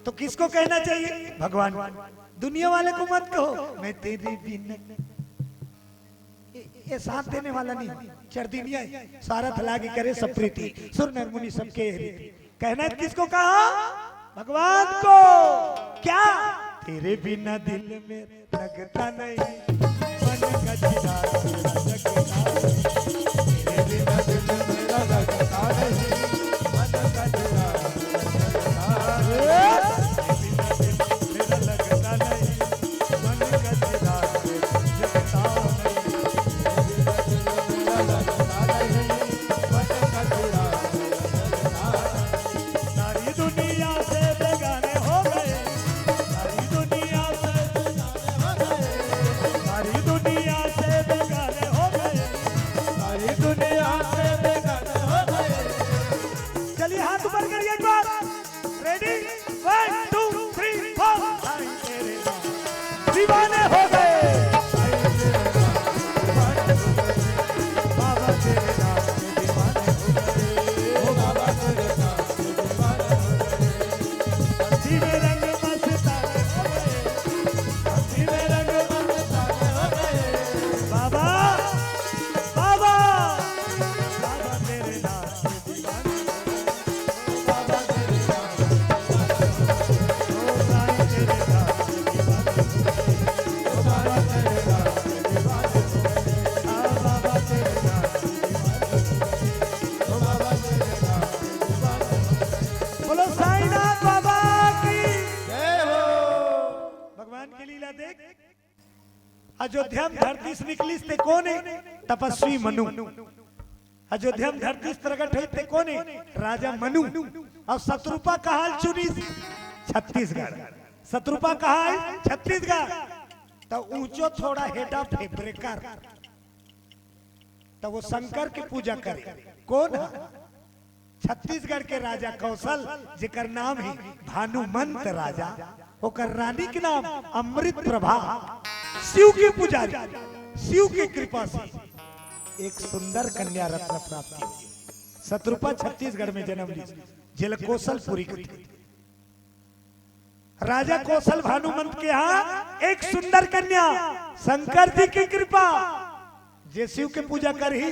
तो किसको कहना चाहिए? भगवान को। दुनिया वाले को मत कहो मैं तेरे बिना। ये, ये साथ देने वाला नहीं, चरदिनिया है। सारथ लागी करे सब प्रीति, सुर नर मुनि सबके रीति। कहना है किसको कहा? भगवान को। क्या? तेरे बिना दिल में लगता नहीं, मन का दीदार तेरा जगता नहीं। तेरे बिना दिल मेरा लगता नहीं, मन का दीदार तेरा जगता नहीं। तेरे बिना दिल मेरा लगता नहीं, मन का दीदार तेरा जगता नहीं। तेरे बिना दिल मेरा लगता नहीं, मन का दीदार तेरा जगता नहीं। सारी दुनिया से बेगाने हो गए, सारी दुनिया से बेगाने हो गए, सारी दुनिया से बेगाने हो गए, सारी दुनिया से बेगाने हो गए। चलिए हाथ ऊपर करिए एक बार। Ready? One, two, three, four. दीवाने हो गए। बाबा तेरे नाम के दीवाने हो गए। ओ बाबा तेरे नाम के दीवाने हो गए। मस्ती में रंग मस्ताने हो गए। मस्ती में रंग मस्ताने हो गए। बाबा, बाबा, बाबा तेरे नाम के दीवाने हो गए। बोलो साईनाथ बाबा की। जय हो। भगवान की लीला देख। अयोध्या में धरती से निकलिस ते कोन हे? तपस्वी मनु। अयोध्या में धरती से प्रगट होइस ते कोन हे? राजा मनु। अउ शतरूपा कहाँ ल चुनिस? छत्तीसगढ़। शतरूपा कहाँ हे? छत्तीसगढ़। त ऊंचो थोड़ा हेटा फेफरे कर। त वो शंकर के पूजा करे। कोन ह? छत्तीसगढ़ के राजा कौशल, जेकर नाम हे भानुमंत राजा, ओकर रानी के नाम अमृत प्रभा। शिव के पुजारी, शिव के कृपा से एक सुंदर कन्या रत्न प्राप्त हुई। शतरूपा छत्तीसगढ़ में जन्म ली, जेला कौशलपुरी कथे। राजा कौशल भानुमंत के यहाँ एक सुंदर कन्या, शंकर जी की कृपा, जे शिव के पूजा करही,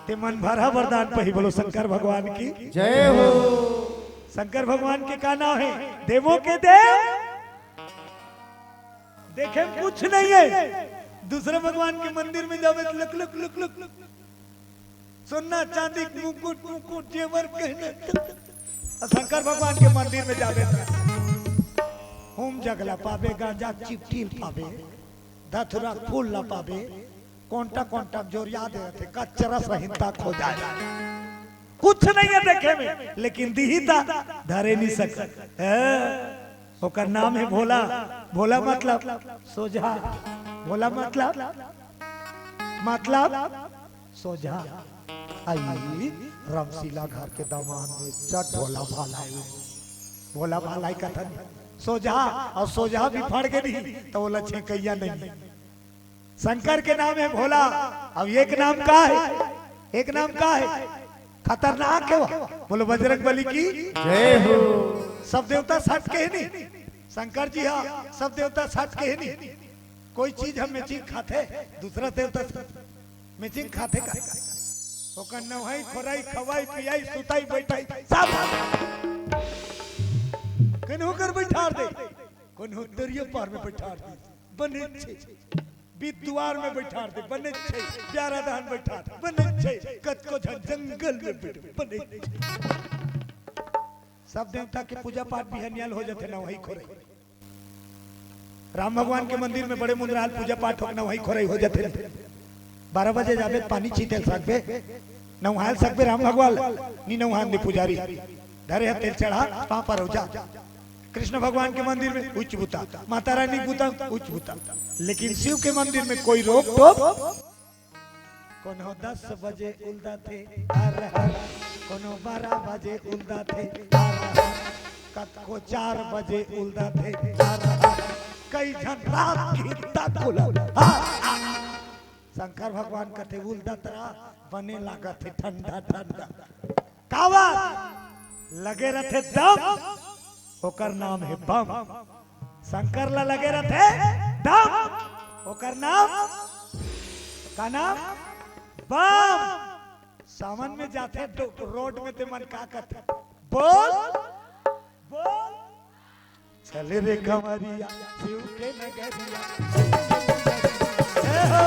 ते मन भरा वरदान पही। बोलो शंकर भगवान की। जय हो। शंकर भगवान के का नाम है? देवों के देव। देखे कुछ नहीं है। दूसरे भगवान के मंदिर में जावे तो look look look look look, सोना चांदी के मुकुट मुकुट जेवर गहना, शंकर भगवान के मंदिर में जावे तो हूम जग ला पाबे, गांजा चिपटी ला पाबे, धतुरा फूल ला पाबे, कोंटा कोंटा जोरिया दे रथे, कचरा सहिता खो जाए। कुछ नहीं है देखे में, लेकिन दिही ता धरे नहीं सक। हैं? ओकर नाम है भोला। भोला मतलब सोझा। भोला मतलब, मतलब सोझा। आई रामशीला घर के दामाद में चट भोला भाला है। भोला भाला ही कथन सोझा, और सोझा भी फड़ के नहीं तो बोला छेकैया नहीं। शंकर के नाम है भोला। अब एक नाम का है? एक नाम का है? खतरनाक है वो। बोलो बजरंग बली की। जय हो। सब देवता सट के ही नहीं, शंकर जी हा, सब देवता सट के ही नहीं। कोई चीज हम मैचिंग खाथे, दूसरा देवता से मैचिंग खाथे का? ओकर नवहाई, खोराई, खवाई, पियाई, सुताई, बैठाई, सब। कन्हू कर बैठार दे, कन्हू दरिया पार में बैठार दे, बने छे। बीत दुआर में बैठार दे, बने छे। प्यारा दहन बैठार दे, बने छे। कतको झन जंगल में बैठ, बने छे। सब देवता के पूजा पाठ बिहनियाल हो जाथे नवहाई खोराई। राम भगवान के मंदिर में बड़े मुंदराल पूजा पाठ होके नवहाई खोराई हो जाथे। बारह बजे जाबे त पानी छीते ल सकबे, नवहाय ल सकबे राम भगवान ल, नी नवहान दे पुजारी। धरे ह तेल चढ़ा, पाँव पर हो जा। कृष्ण भगवान के मंदिर में उच्च बुता, माता रानी के बुता उच्च बुता, लेकिन शिव के मंदिर में कोई रोक टोक। कोनो दस बजे उलदाथे, हर हर। कोनो बारह बजे उलदाथे, हर हर। कतको चार बजे उलदाथे, हर हर। कई झन रात के तक उलद, हर हर। शंकर भगवान कथे उलदत रहा, बने लागत हे ठंडा ठंडा। काबर? लगे रथे दम, ओकर नाम हे बम। शंकर ला लगे रथे दम, ओकर नाम का नाम? बम। सावन में जाथे तो रोड में ते मन का कथे? बोल, बोल। चले रे कंवरिया शिव के नगरिया। ए हो।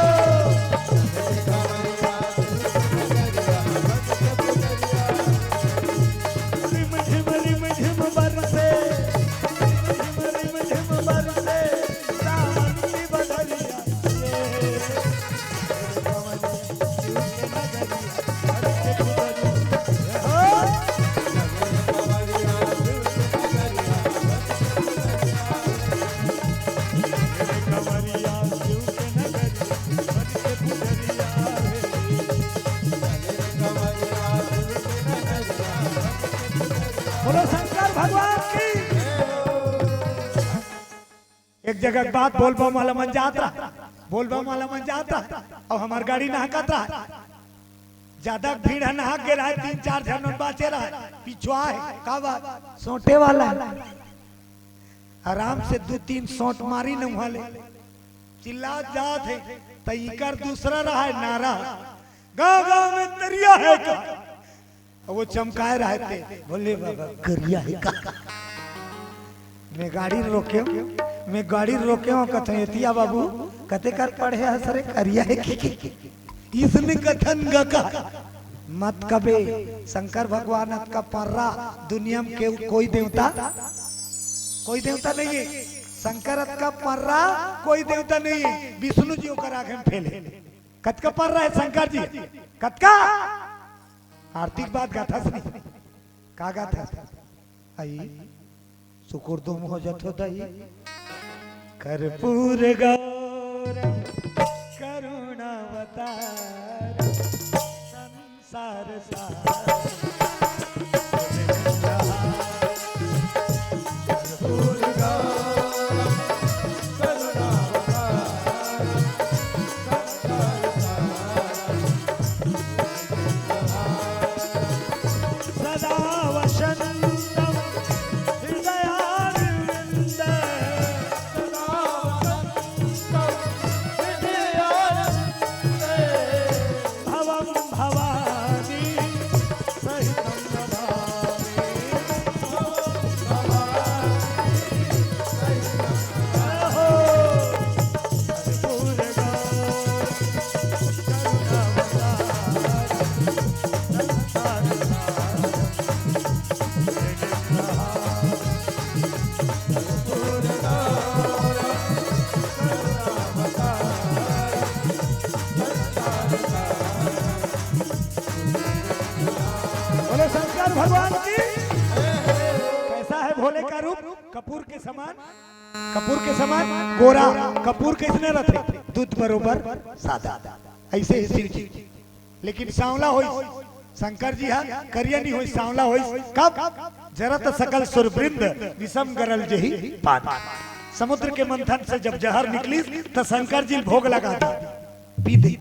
रिम झिम रिम झिम बरसे, रिम झिम रिम झिम बरसे, सावन की बदरिया। ए हो। बोलो शंकर भगवान की। एक जगह के बात, बोलबम वाला मन जात रहा, बोलबम वाला मन जात रहा, अउ हमर गाड़ी नहकत रहा। ज्यादा भीड़ ह, नहक गे रहा, तीन चार झन मन बाचे रहा, पिछुआ हे, का बात? सोंटे वाला हे। आराम से दू तीन सोंट मारी न उहाँ ले, चिल्लात जात हे, त इकर दूसरा रहा हे नारा, गांव गांव में तरिया हे का? अउ वो चमकाए रहा हे ते, भोले बाबा गरिया हे का? मैं गाड़ी रोकेंव, मैं गाड़ी रोकेंव, कथे एतिया बाबू, कते कर पढ़े हस रे, करिया हे कि, कि, कि, कि। इसने कथन गा का? मत कबे, शंकर भगवान अतका पर्रा, दुनिया में केऊ कोई देवता, कोई देवता नहीं हे। शंकर अतका पर्रा, कोई देवता नहीं हे। विष्णु जी ओकर आगे में फेल हे। कतका पर्रा हे शंकर जी? कतका? आरती के बाद गाथस नहीं। का गाथस? आई, सुकुर दुम हो जथो दई। कर्पूर गौर करुणावतार संसार सार। सदा वसंतम कपूर के समान गोरा। कपूर कइसने रथे? दूध बरोबर सादा। अइसे ही शिव जी, लेकिन सांवला होइस। शंकर जी हा करिया नहीं होइस, सांवला होइस। कब? जरत सकल सुरवृंद, विषम गरल जेहि पान। समुद्र के मंथन से जब जहर निकलिस, त शंकर जी भोग लगा दी, पी दे।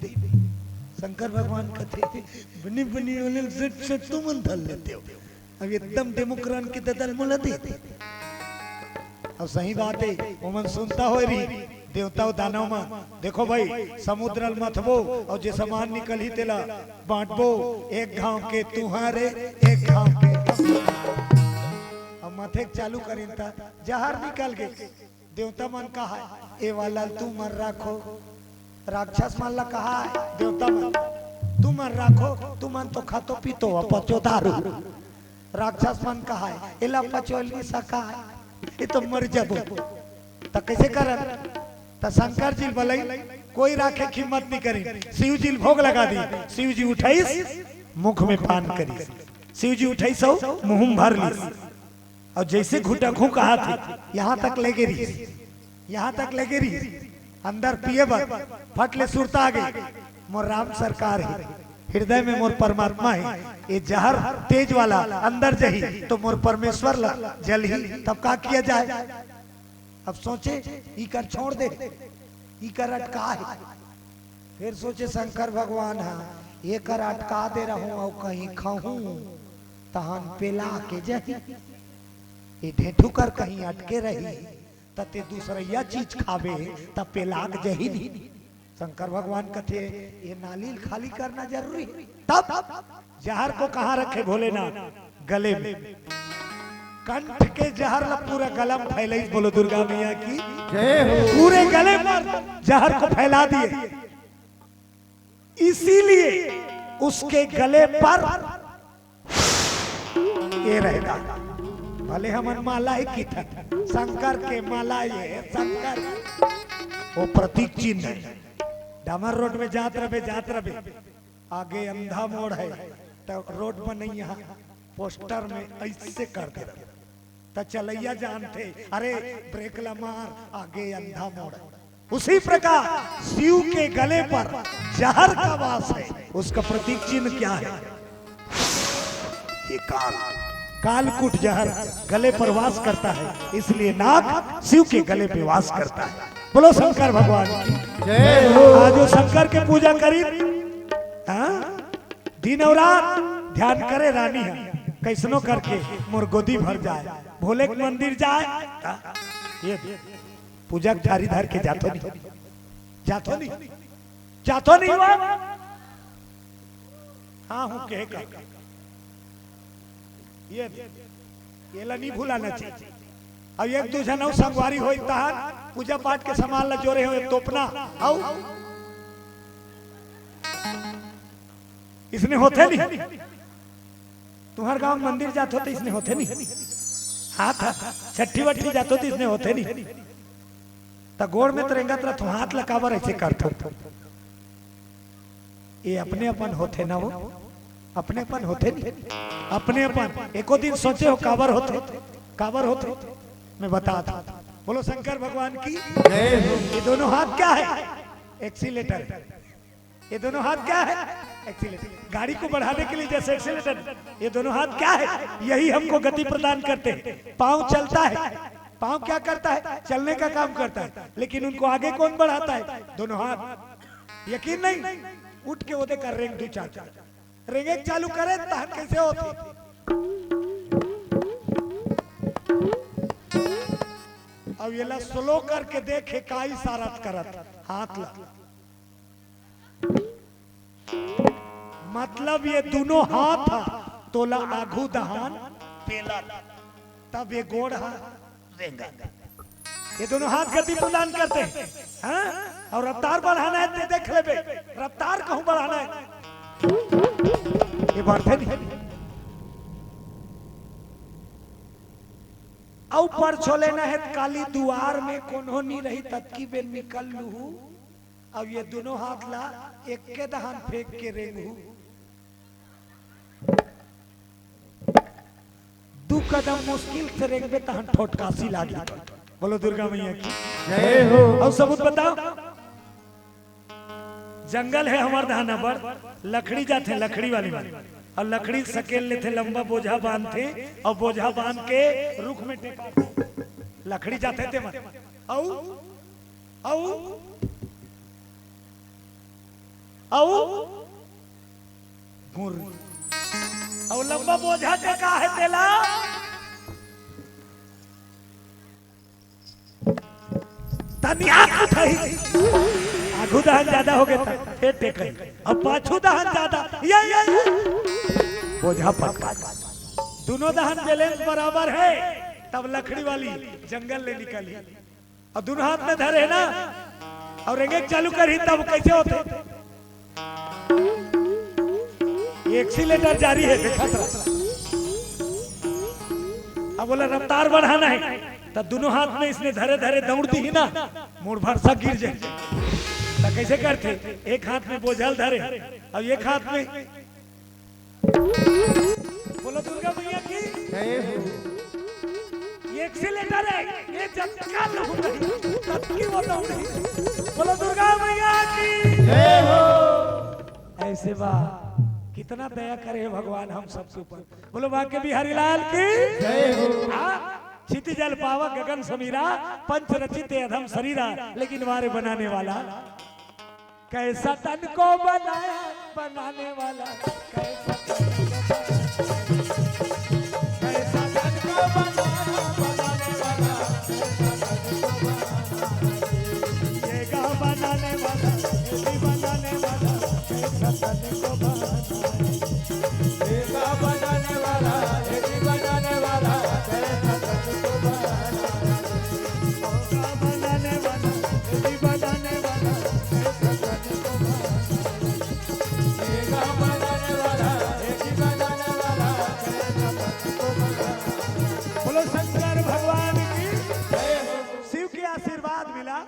शंकर भगवान कथे, "बनी बनी वाले से, से तुमन धर लेते हो, अब एकदम डेमोक्रान के ददल मोला दे दे।" अब सही बात हे, ओमन सुनता होय रही, देवता अउ दानव मन, "देखो भाई, समुद्र ल मथबो अउ जे समान निकलही तेला बांटबो, एक घांव के तुंहर, एक घांव के।" अब मथे के चालू करिन त जहर निकल गे। देवता मन कहाय, "ए वाला ल तुमन राखो।" राक्षस मन ला कहाय देवता मन, "तुमन राखो, तुमन तो खातो पीतो, पचो दारू।" राक्षस मन कहाय, "एला पचो नइ सकाय, ये तो मर जबो।" त कइसे करन? त शंकर जी ल बलई, कोई राखे के हिम्मत नइ करिन। शिव जी ल भोग लगा दी। शिव जी उठइस, मुख में पान करिस। शिव जी उठइस अउ मुंह में भर लिस। अउ जइसे घुटकहूं कहाथे, यहां तक लेगे रिहिस, यहां तक लेगे रिहिस, अंदर पिए बर, फट ले सुरता आ गे, "मोर राम सरकार हे, हृदय में मोर परमात्मा हे, ये जहर तेज वाला अंदर जही तो मोर परमेश्वर ला जलही, तब का किया जाय?" अब सोचे, "इकर छोड़ दे, इकर अटका हे।" फिर सोचे शंकर भगवान, "हां, एकर अटका दे रहूं अउ कहीं खहूं, तहन पेला के जही। ये ढेठू कर कहीं अटके रही, त ते दूसरइया चीज खाबे, त पेला के जही नहीं।" शंकर भगवान कथे, "ये नाली ल खाली करना जरूरी हे।" तब जहर को कहां रखे भोलेनाथ? गले में। कंठ के जहर ला पूरा गला में फैलाइस। बोलो दुर्गा मैया की। जय हो। पूरे गले पर जहर को फैला दिए, इसीलिए उसके गले पर ये रहता। भले हमन माला ही किथन, शंकर के माला ये, शंकर, वो प्रतीक चिन्ह हे। डामर रोड में जात रहे, जात रहे, आगे अंधा मोड़ हे, त रोड बनइया पोस्टर में अइसे कर दे रहे, त चलइया जानथे, "अरे, ब्रेक ला मार, आगे अंधा मोड़ हे।" उसी प्रकार शिव के गले पर जहर का वास है, उसका प्रतीक चिन्ह क्या है? ये काल, कालकूट जहर गले पर वास करता है, इसलिए नाग शिव के गले पे वास करता है। बोलो शंकर भगवान की। जय हो। आज वो शंकर के पूजा करी, हाँ? दिन अउ रात ध्यान करे रानी हे, कइसनो करके मोर गोदी भर जाय, भोले के मंदिर जाय। हाँ? ये पूजा के थारी धर के जाथो नहीं, जाथो नहीं, जाथो नहीं हुआ। हाँ हूँ कहे का। ये, ये ला नहीं भुलाना चाहिए। अब एक दू झन अउ संगवारी होई तहार पूजा पाठ के सामान ला जोरे हो तोपना। अउ इसने होथे नहीं। तुम्हर गांव मंदिर जात हो त इसने होथे नहीं। हाथ, हाथ, छट्ठी वट्ठी जात हो त इसने होथे नहीं। त गोड़ में त रेंगत रह, तू हाथ ला काबर अइसे करथो? ये अपने अपन होथे ना वो, अपने अपन होथे नहीं, अपने अपन। एको दिन सोचे हो काबर होथे, काबर होथे? मैं बता दूं। बोलो शंकर भगवान की। जय हो। ये दोनों हाथ क्या है? एक्सीलेटर। ये दोनों हाथ क्या है? एक्सीलेटर। गाड़ी को बढ़ाने के लिए जैसे एक्सीलेटर, ये दोनों हाथ क्या है? यही हमको गति प्रदान करते हैं। पाँव चलता है, पाँव क्या करता है? चलने का काम करता है, लेकिन उनको आगे कौन बढ़ाता है? दोनों हाथ। यकीन नहीं? उठ के वो देखा रेंग दू चार, रेंगे चालू करे तहन कैसे होते? अब ये ला स्लो करके देखे का इशारा करत हाथ ला। मतलब ये दोनों हाथ हा तोला आघू दहान पेला, तब ये गोड़ हा रेंगा। ये दोनों हाथ गति प्रदान करते हैं, हाँ? और रफ्तार बढ़ाना है ते देख लेबे, रफ्तार कहूं बढ़ाना है, ये बढ़ते नहीं। अउ परछो लेना है काली दुआर में कोनो नहीं रही, ततकी बेर निकल लूहू। अब ये दोनों हाथ ला एक के दहान फेंक के रेंगू। दू कदम मुश्किल से रेंगबे तहन ठोटकासी लागी। बोलो दुर्गा मैया की। जय हो। अउ सबूत बताओ। जंगल हे हमर दहाना बर, लकड़ी जाथे, लकड़ी वाली मन, अउ लकड़ी सकेल लेथे, लंबा बोझा बांधथे, अउ बोझा बांध के रुख में टेका, लकड़ी जाथे ते मन, अउ, अउ, अउ, घुर, अउ लंबा बोझा टेका हे तेला। तनिया उठाई। आगू दहन ज्यादा हो गया था, फिर टेकई। अब पाछू दहन ज्यादा, ये, ये, ये। बोझा पकड़। दोनों दहन बैलेंस बराबर है, तब लकड़ी वाली जंगल ले निकली। अउ दोनों हाथ में धरे हे ना, अउ रेंगे चालू करही, तब कैसे होथे? एक्सीलेटर जारी हे, देखत रह। अब बोला रफ्तार बढ़ाना है, त दोनों हाथ में इसने धरे धरे दौड़ दिही ना, मुड़ भरसा गिर जाए। त कैसे करथे? एक हाथ में बोझल धरे, अउ एक हाथ में बोलो दुर्गा मैया की। जय हो। ये एक्सीलेटर है, ये जतका लहू नहीं, ततकी वो लहू नहीं। बोलो दुर्गा मैया की। जय हो। ऐसे बा, कितना दया करे हे भगवान हम सबके ऊपर। बोलो बांके बिहारी लाल की। जय हो। हाँ, क्षिति जल पावा गगन समीरा, पंच रचित अधम शरीरा, लेकिन वारे बनाने वाला कैसा तन को बनाया, बनाने वाला कैसा तन को बनाने, कैसा तन को बनाया, बनाने वाला कैसा तन को बनाने, ये गाँव बनाने वाला, ये भी बनाने वाला कैसा तन को बनाने, ये गाँव बनाने वाला, ये भी बनाने वाला कैसा तन को बनाने, ये गाँव बनाने वाला, ये भी बनाने वाला कैसा तन को बनाने। बोलो शंकर भगवान की। शिव के आशीर्वाद मिला,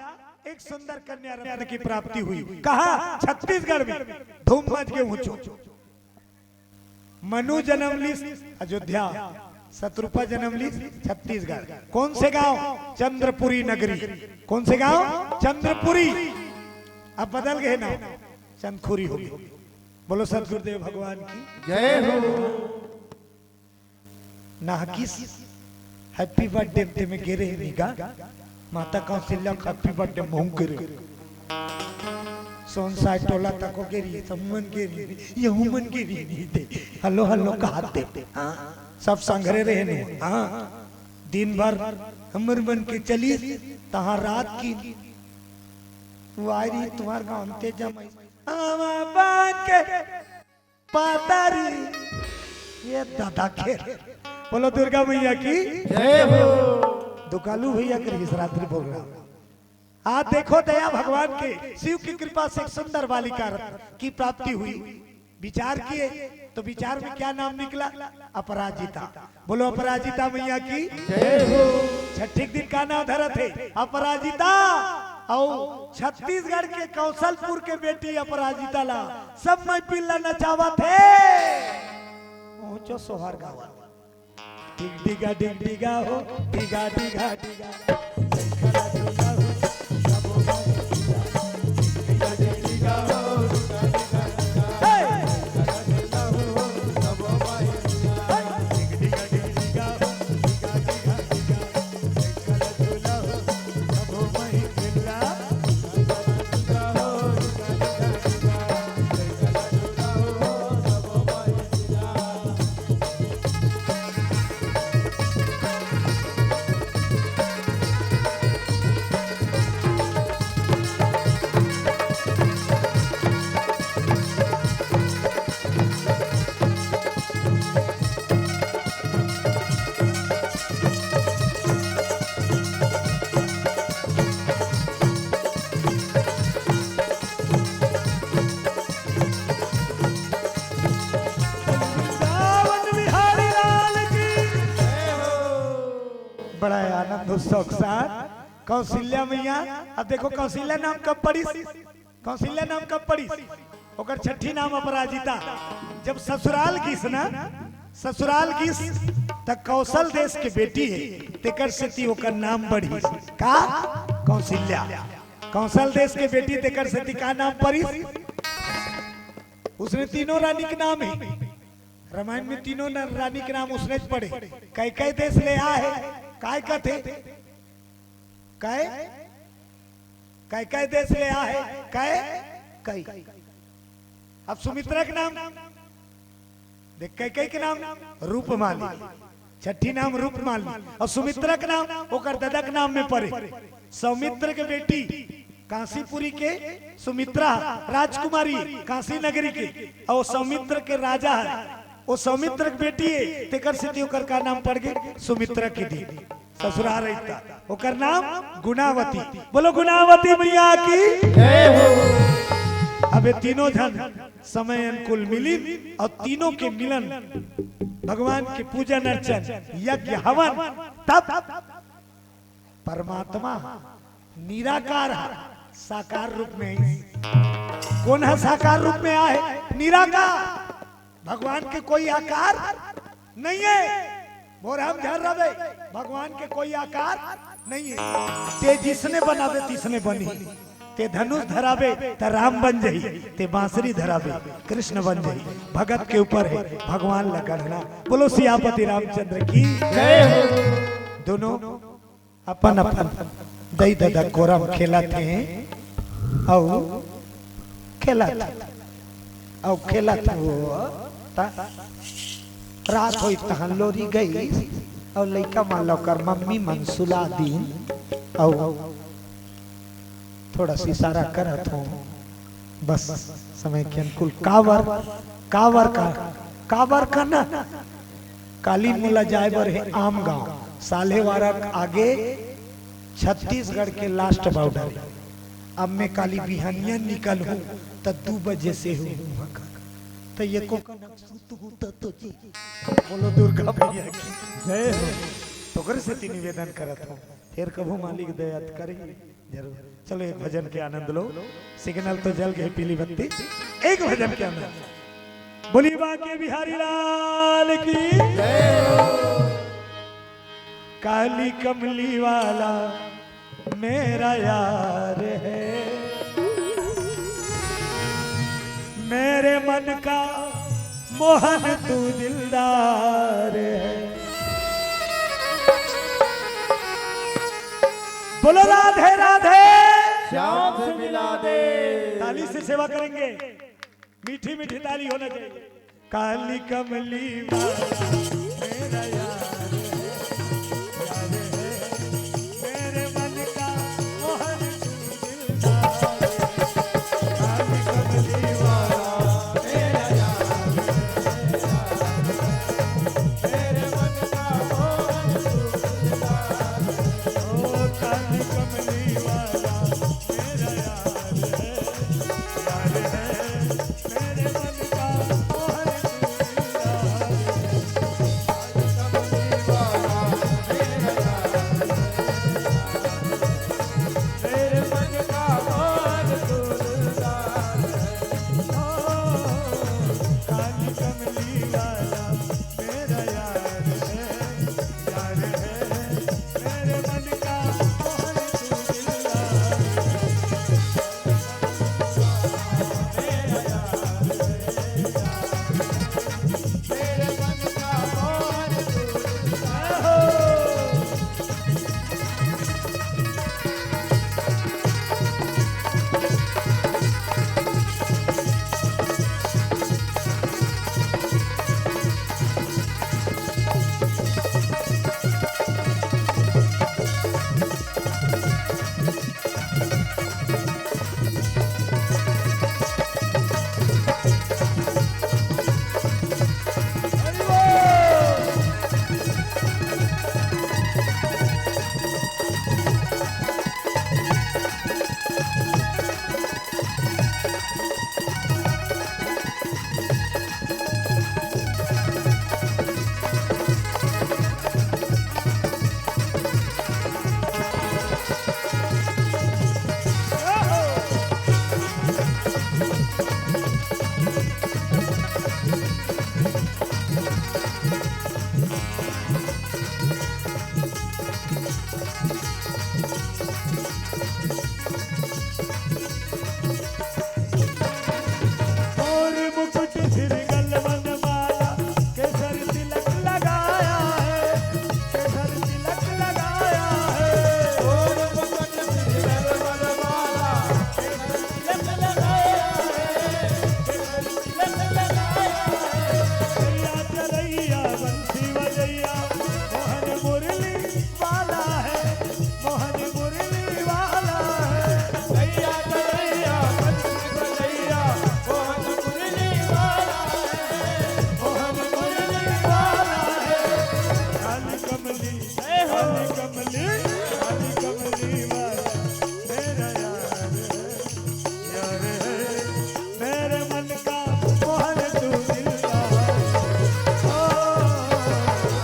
एक सुंदर कन्या रत्न की प्राप्ति हुई। कहा? छत्तीसगढ़ में। धूम मच के ऊंचो। मनु जन्म लीस अयोध्या, शतरूपा जन्म लीस छत्तीसगढ़। कौन से गांव? चंद्रपुरी नगरी। कौन से गांव? चंद्रपुरी। अब बदल गए नाम, चंदखुरी हो गई। बोलो सतगुरुदेव भगवान की। जय हो। नाहकिस, happy birthday ते में गे रहे नी गा। माता कौशल्या के happy birthday महूं गे रहे। सोनसाय टोला तको गे रही, सब मन गे रही, यहू मन गे रही नी ते। हेलो हेलो कहत ते। हाँ, सब संघरे रहे नी। हाँ, दिन भर हमर मन के चली, तहाँ रात की वायरी तुम्हार गाँव ते जमाई। आवा बांध के पातारी, ये दादा खेल। बोलो दुर्गा मैया की। जय हो। दुकालू भैया के रहिस रात्रि प्रोग्राम। आज देखो दया भगवान के, शिव की कृपा से एक सुंदर बालिका रत्न की प्राप्ति हुई। विचार किए तो विचार में क्या नाम निकला? अपराजिता। बोलो अपराजिता मैया की। जय हो। छठी के दिन का नाम धरत हे? अपराजिता। अउ छत्तीसगढ़ के कौशलपुर के बेटी अपराजिता ला सब माईपुर ला नचावत हे। पहुंचो सोहर गावत। डिग डिगा डिग डिगा हो, डिगा डिगा डिगा। वृंदावन बिहारी लाल की। बड़ा आनंद उत्सव के साथ कौशल्या मैया। अब देखो कौशल्या नाम कब पड़िस? कौशल्या नाम कब पड़िस? ओकर छठी नाम अपराजिता। जब ससुराल गिस ना, ससुराल गिस त कौशल देश के बेटी हे, तेकर सेती ओकर नाम बढ़िस। का? कौशल्या। कौशल देश के बेटी, तेकर सेती का नाम परिस? उसने तीनों रानी के नाम हे। रामायण में तीनों न-, रानी के नाम उसने पड़े। कैकई देश ले आए हे, काय कथे? कै, कैकई देश ले आए हे, कै, कई। अब सुमित्रा के नाम देख, कैकई के नाम रूपमाली, छठी नाम रूपमाली, अउ सुमित्रा के नाम ओकर ददा के नाम में पड़े। सौमित्र के बेटी कांसीपुरी के सुमित्रा, राजकुमारी कांसी नगरी के, अउ सौमित्र के राजा हे, ओ सौमित्र के बेटी हे, तेकर सेती ओकर का नाम पड़ गे? सुमित्रा के दीदी। ससुराल रहिता, ओकर नाम गुणावती। बोलो गुणावती मैया की। जय हो। अब ये तीनों झन समय अनुकूल मिलिन अउ तीनों के मिलन भगवान के पूजन अर्चन, यज्ञ हवन, तब परमात्मा निराकार हे, साकार रूप में हे। कोन हे साकार रूप में आए? निराकार। भगवान के कोई आकार नहीं हे। बोरहम झर रवे, भगवान के कोई आकार नहीं हे। ते जिसने बनावे तिसने बनही। ते धनुष धरावे त राम बन जही, ते बांसुरी धरावे कृष्ण बन जही। भगत के ऊपर हे भगवान ला गढ़ना। बोलो सियापति रामचंद्र की। जय हो। दोनों अपन अपन दई ददा कोरा म खेलत हे अउ खेलत हे, अउ खेलत हे। त रात होइस तहन लोरी गइस अउ लइका मन ला ओकर मम्मी मन सुला दीन अउ थोड़ा सा इशारा करत हों, बस समय के अनुकूल। काबर, काबर का, काबर का ना? काली मोला जाए बर हे आम गांव, साल्हेवारा के आगे छत्तीसगढ़ के last border हे। अब मैं काली बिहनिया निकलहूं त दू बजे से हूं उहां का। त एको कनक सुतहूं त तो जी। बोलो दुर्गा मैया की। जय हो। तोकर सेती निवेदन करत हों, फेर कभू मालिक दया करही जरूर। चलो एक भजन के आनंद लो। Signal तो जल गे, पीली बत्ती, एक भजन के आनंद। बोली बांके बिहारी लाल की। काली कमली वाला मेरा यार है, मेरे मन का मोहन तू दिलदार है। बोलो राधे राधे। श्याम से मिला दे। ताली से सेवा करेंगे, मीठी मीठी ताली होना चाहिए। काली कमली वाला मेरा यार है, यार है, मेरे मन का मोहन तू दिलदार है। काली कमली वाला मेरा यार है, यार है, मेरे मन का मोहन तू दिलदार है। ओ काली कमली वाला मेरा यार है, यार है, मेरे मन का मोहन तू दिलदार है। मोर मुकुट सिर गल वनमाला, केसर तिलक लगाया है, केसर तिलक लगाया है। मोर मुकुट सिर गल वनमाला, केसर तिलक लगाया है, केसर तिलक लगाया है। भैया चलैया बंसी बजैया, मोहन मुरली वाला है, मोहन मुरली वाला है। भैया गवैया, पंच गवैया, मोहन मुरली वाला है, मोहन मुरली वाला है। काली कमली, जय हो। काली कमली, काली कमली वाला मेरा यार है, यार है। मेरे मन का मोहन तू दिलदार। ओ,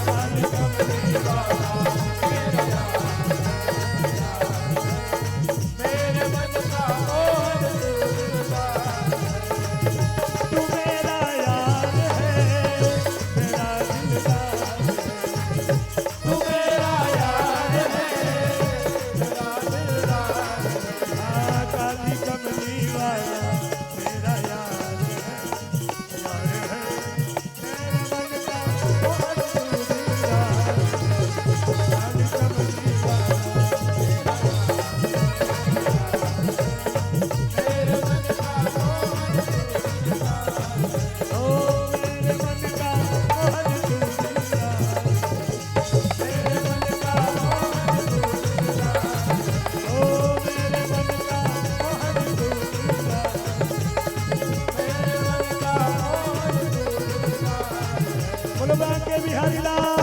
काली कमली वाला मेरा यार, मेरे मन का मोहन तू दिलदार। तू मेरा यार है, मेरा दिलदार है। तू मेरा यार है, मेरा दिलदार है। हाँ, काली कमली वाला मेरा यार है, यार है। मेरे मन का मोहन तू दिलदार है। काली कमली वाला मेरा यार है, मेरे मन का मोहन तू दिलदार है। ओ मेरे मन का मोहन तू दिलदार है। बोलो बांके बिहारी लाल